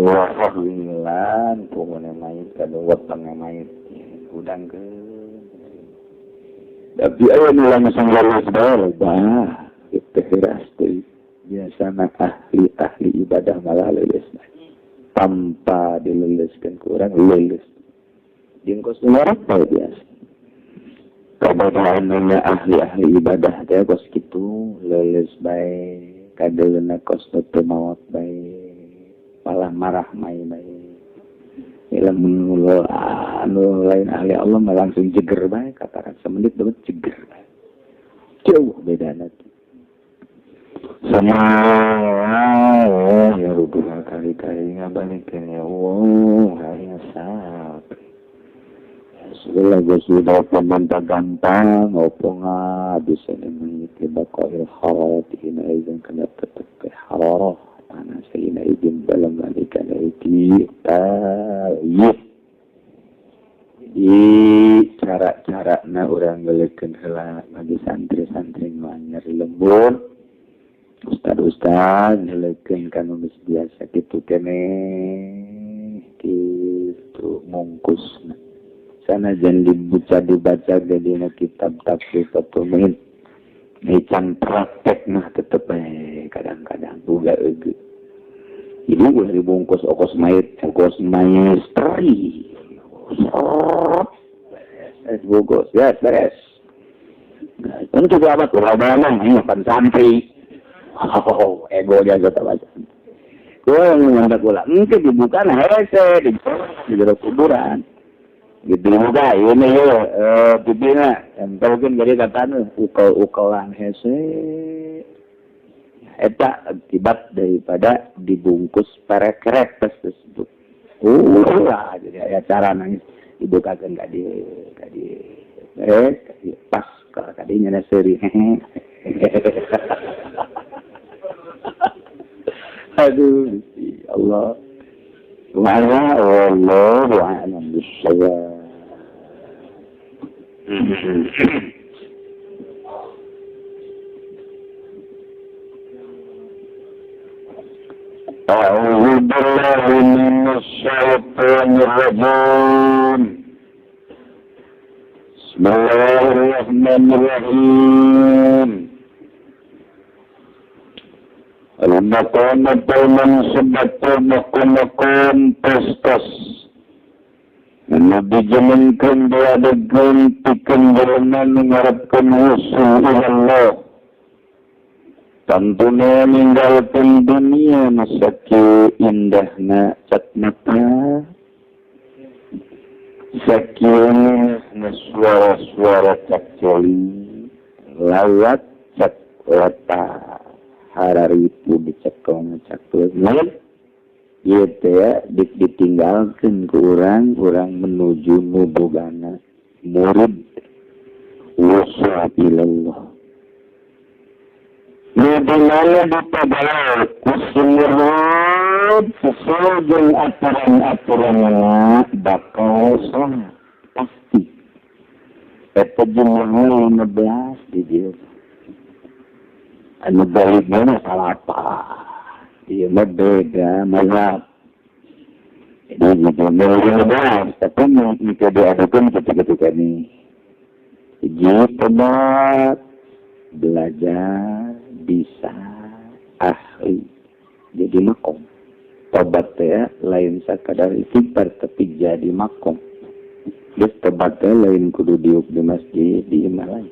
wahwilan pokoknya mayit kade wetengna mayit udangkeun tapi aya nu langsung leles bae bah kitu heras teh biasana ahli-ahli ibadah malah leles tanpa dileleskeun ku urang leles jeung kos ngorok bae biasa kabadaanna ahli-ahli ibadah teh kos kitu leuleus bae kadeulna kos teu maot bae malah marah mai bae lamun anu lain ahli Allah mah langsung jeger bae katakan semenit dapat jeger bae jauh bedana teh sama ya rubuh kali-kali ngabalikeun ya Allah hayang sap segala sudah pemantah gantang opo ngabis ini mengikuti baqail hararat ina izin kena tetap ke hararah panas ina izin dalam alika iki tayyib. Jadi cara-cara na urang belekeun heula bagi santri-santri nu anyar lembur ustad-ustad ngelekeun kanu geus biasa kitu keneh kitu mungkusna sanajan dibaca dibaca dina kitab tafsir Fathul Muin can praktek mah tetep kadang-kadang boga eugeut jadi ulah dibungkus okos mayit okos maestri beres bungkus ya beres tentu amat ulah banang ieu pan santri oh ego dia tetep aja gua ngandak ulah engke dibuka hese di jero kuburan gitu juga ini yo pipina tempelkeun jadi katana ukel-ukelan hese eta akibat daripada dibungkus perekrek tersebut. Ulah jadi aya cara nangis dibukakeun ka dieu ka dieu beres pas ka dieu nya seuri. Aduh Allah subhanahu wallahu a'lam bissawab. A'udzu billahi minasyaitonir rajim. Bismillahirrahmanirrahim. Al-maqamatul mansubatu maqam pastas. Nabi jamankan diadakan pikeun jelema nu ngarepkeun wusul ilallah. Tantuna ninggalkeun dunia nu sakieu indahna cak mata. Sakieu na suara-suara cak coli, lawat cak lata, hararipu dicekong cak leungeun. Ieu teh ditinggalkeun ku urang, urang menuju nu bogana murid wusul ilallah. Di mana ditabalik kusimurud sesuai jeung aturan-aturanna bakal salah pasti. Eta jumlahna 15 di dieu. Anu balik mana salah apa? Ieu mah beda mazhab. Jadi jumlahna 15 tapi mun teu diadukeun ketika-ketika ini. Hiji tobat belajar bisa ahli jadi makom. Tobat teh lain sakadar istighfar tapi jadi makom. Geus tobat teh lain kudu diuk di masjid di imah lain.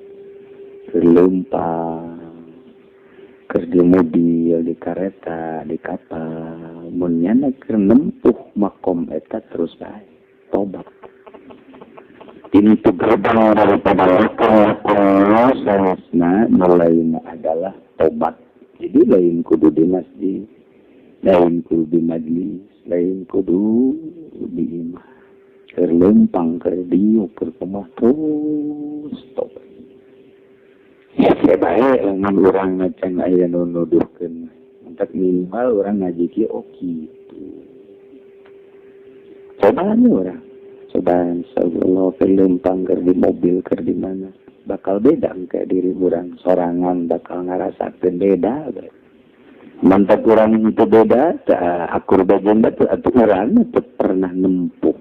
Keur leumpang, keur di mobil, di kareta, di kapal, mun nyana keur nempuh makom eta terus bae tobat. Pintu gerbang daripada lakon-lakon seharusnya mulainya adalah tobat. Jadi lain kudu di masjid, lain kudu di majlis, lain kudu di imah. Keur leumpang, keur diuk, keur kumaha terus tobat. Ya bae lamun urang macan aya nu nuduhkeun. Entek minimal urang ngaji kieu oh kitu. Cobaan urang. Cobaan insyaallah keur leumpang, keur di mobil, keur di mana. Bakal beda engke diri urang sorangan bakal ngarasakeun beda. Mantap urang itu beda, akur bagian batu atuh urang teu pernah nempuh.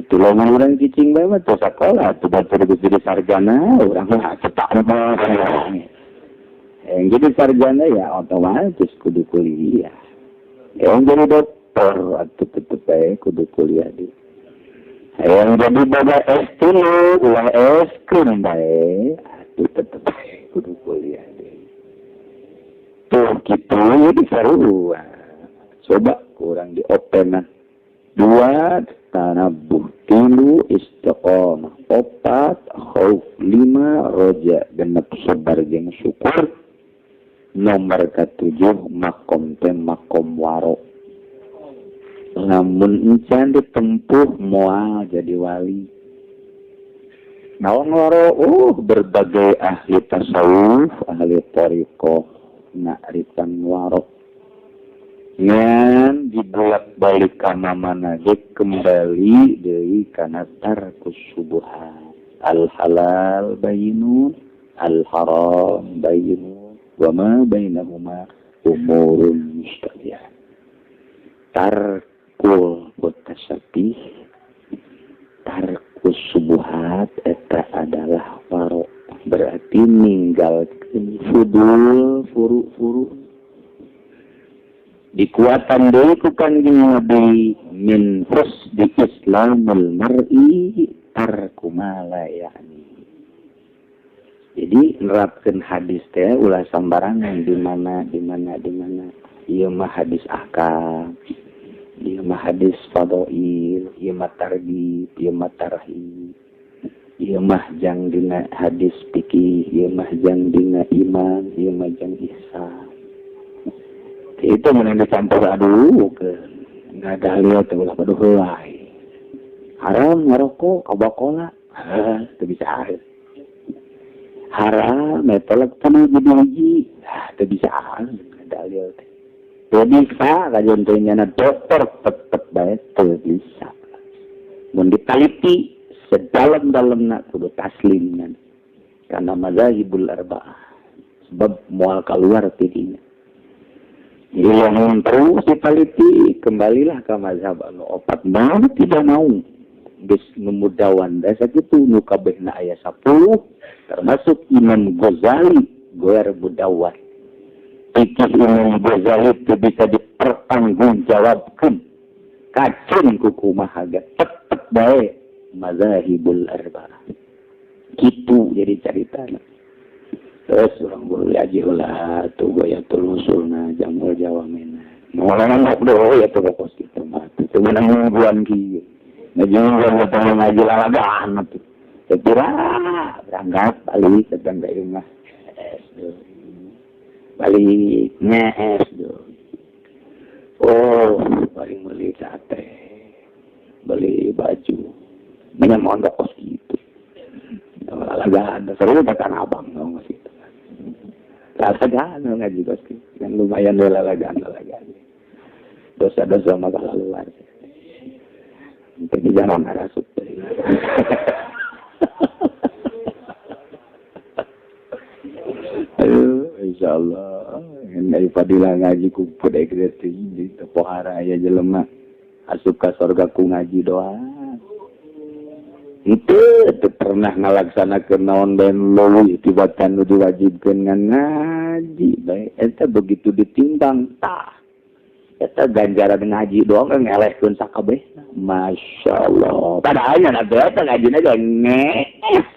Atuh lamun urang cicing bae mah teu sakola, atuh batur geus jadi sarjana, urang mah cetak mah. Yang jadi sarjana ya otomatis kudu kuliah. Yang jadi dokter atuh tetep bae kudu kuliah di. Yang jadi boga S3 ulah S keun bae atuh tetep bae kudu kuliah deui. Tuh kitu jadi sarua. Coba kurang diopenan. 2 tanabuh, 3 istiqomah, 4 khauf, 5 roja, genep sabar jeung syukur. Nomor ke-7 makom teh makom waro. Lamun encan ditempuh moal jadi wali. Naon waro? Berbagai ahli tasawuf, ahli thariqah ngaritan waro. Ngan dibolak-balik kana mana ge kembali deui kana tarkus subuhat. Al halal bayyinun, al haram bayyinun, wa ma bainahuma umurun mustabihat. Tarkul mutasyabbih, tarkus subuhat eta adalah waro. Berarti ninggalkeun fudul furu-furu. Dikuatan deui ku Kanjeng Nabi min husni islamul mar'i tarku ma la ya'ni. Jadi nerapkeun hadis teh ulah sambarangan di mana di mana di mana. Ieu mah hadis ahkam, ieu mah hadis fadail, ieu mah targhib, ieu mah tarhib. Ieu mah jang dina hadis fikih, ieu mah jang dina iman, ieu mah jang ihsan. Itu mun dicampur aduh ke nggak ada lihat tuh ulah aduh helai. Haram ngerokok kabakola, teu bisa. Haram metolak tanah jadi haji, teu bisa dalil teh. Teu bisa kajian teh nyana dokter tetep bae teu bisa. Mun ditaliti sedalam-dalamna kudu taslim kan. Karena mazahibul arba'ah. Sebab moal keluar tidinya. Ilmu terus diteliti, kembalilah ke mazhab anu opat, mau tidak mau geus nu mudawan da sakitu nu kabehna aya 10, termasuk Imam Ghazali goer mudawan. Fikih Imam Ghazali itu bisa dipertanggungjawabkan kacun ku kumaha ge, tetep bae mazahibul arba'ah gitu. Jadi carita terus urang boleh aji heula tuh Ghoyatul Wushulna, Jam'ul Jawamina, mulai nggak do ya tuh kos gitu mah teu meunang mingguan kieu, ngaji mingguan ketemu ngaji lalagaan tuh. Saya kira berangkat balik datang ke imah balik ngees do. Oh, paling beli sate, beli baju banyak mondok kos gitu, lalagaan seru tekan abang dong gitu, lalagaan ngaji kos gitu kan lumayan deh, lalagaan lalagaan dosa-dosa maka luar. Tapi jangan ngarasuk. Aduh, insyaallah dari fadilah ngaji ku pudek di pohara aya jelema asup ka sorga ku ngaji doang. Itu teu pernah ngalaksanakeun naon bae leuwih tibatan nu diwajibkeun ngan ngaji bae eta begitu ditimbang tah eta ganjaran ngaji doang kan ngelehkeun sakabehna. Masya Allah, padahal nya atuh eta ngajina ge ngees.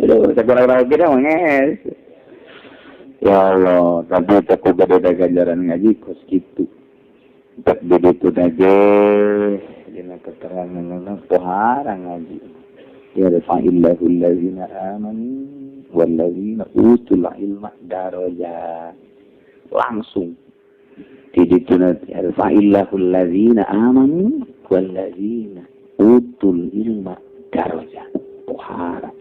Aduh, sakurang-kurang kita mah ngees. Ya Allah, tapi teu ku gede ganjaran ngaji kos kitu. Tak gede tu nage dina keterangan pohara ngaji. Ya rafa'illahu allazina amanu wallazina utul ilma darajat. Langsung di ditu ya rafa'illahu allazina amanu wallazina utul ilma darajat. Pohara.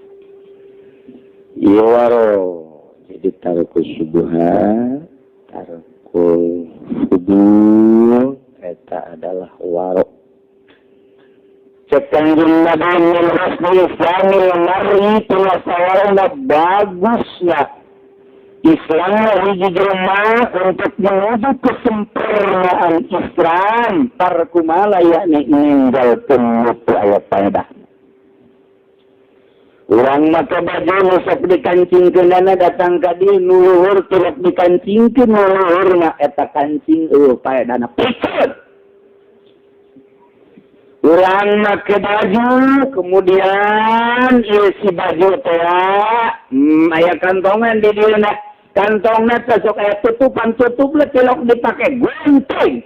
Ya waro. Jadi tarkul syubhat, tarkul fudul, eta adalah waro. Cek Kanjeng Nabi min husni islamil mar'i sawarna bagusnya Islam hiji jelema untuk menuju kesempurnaan Islam tarku mala yakni ninggalkeun nu aya faedah. Urang make baju nu sok dikancingkeunana datang ka dieu nu luhur turut dikancingkeun nu luhurna eta kancing eueuh paedahna pikeun. Urang make baju kemudian ieu si baju teh aya kantongan di dieu na kantongna teh sok aya tutupan, tutup le tilok dipake gunting.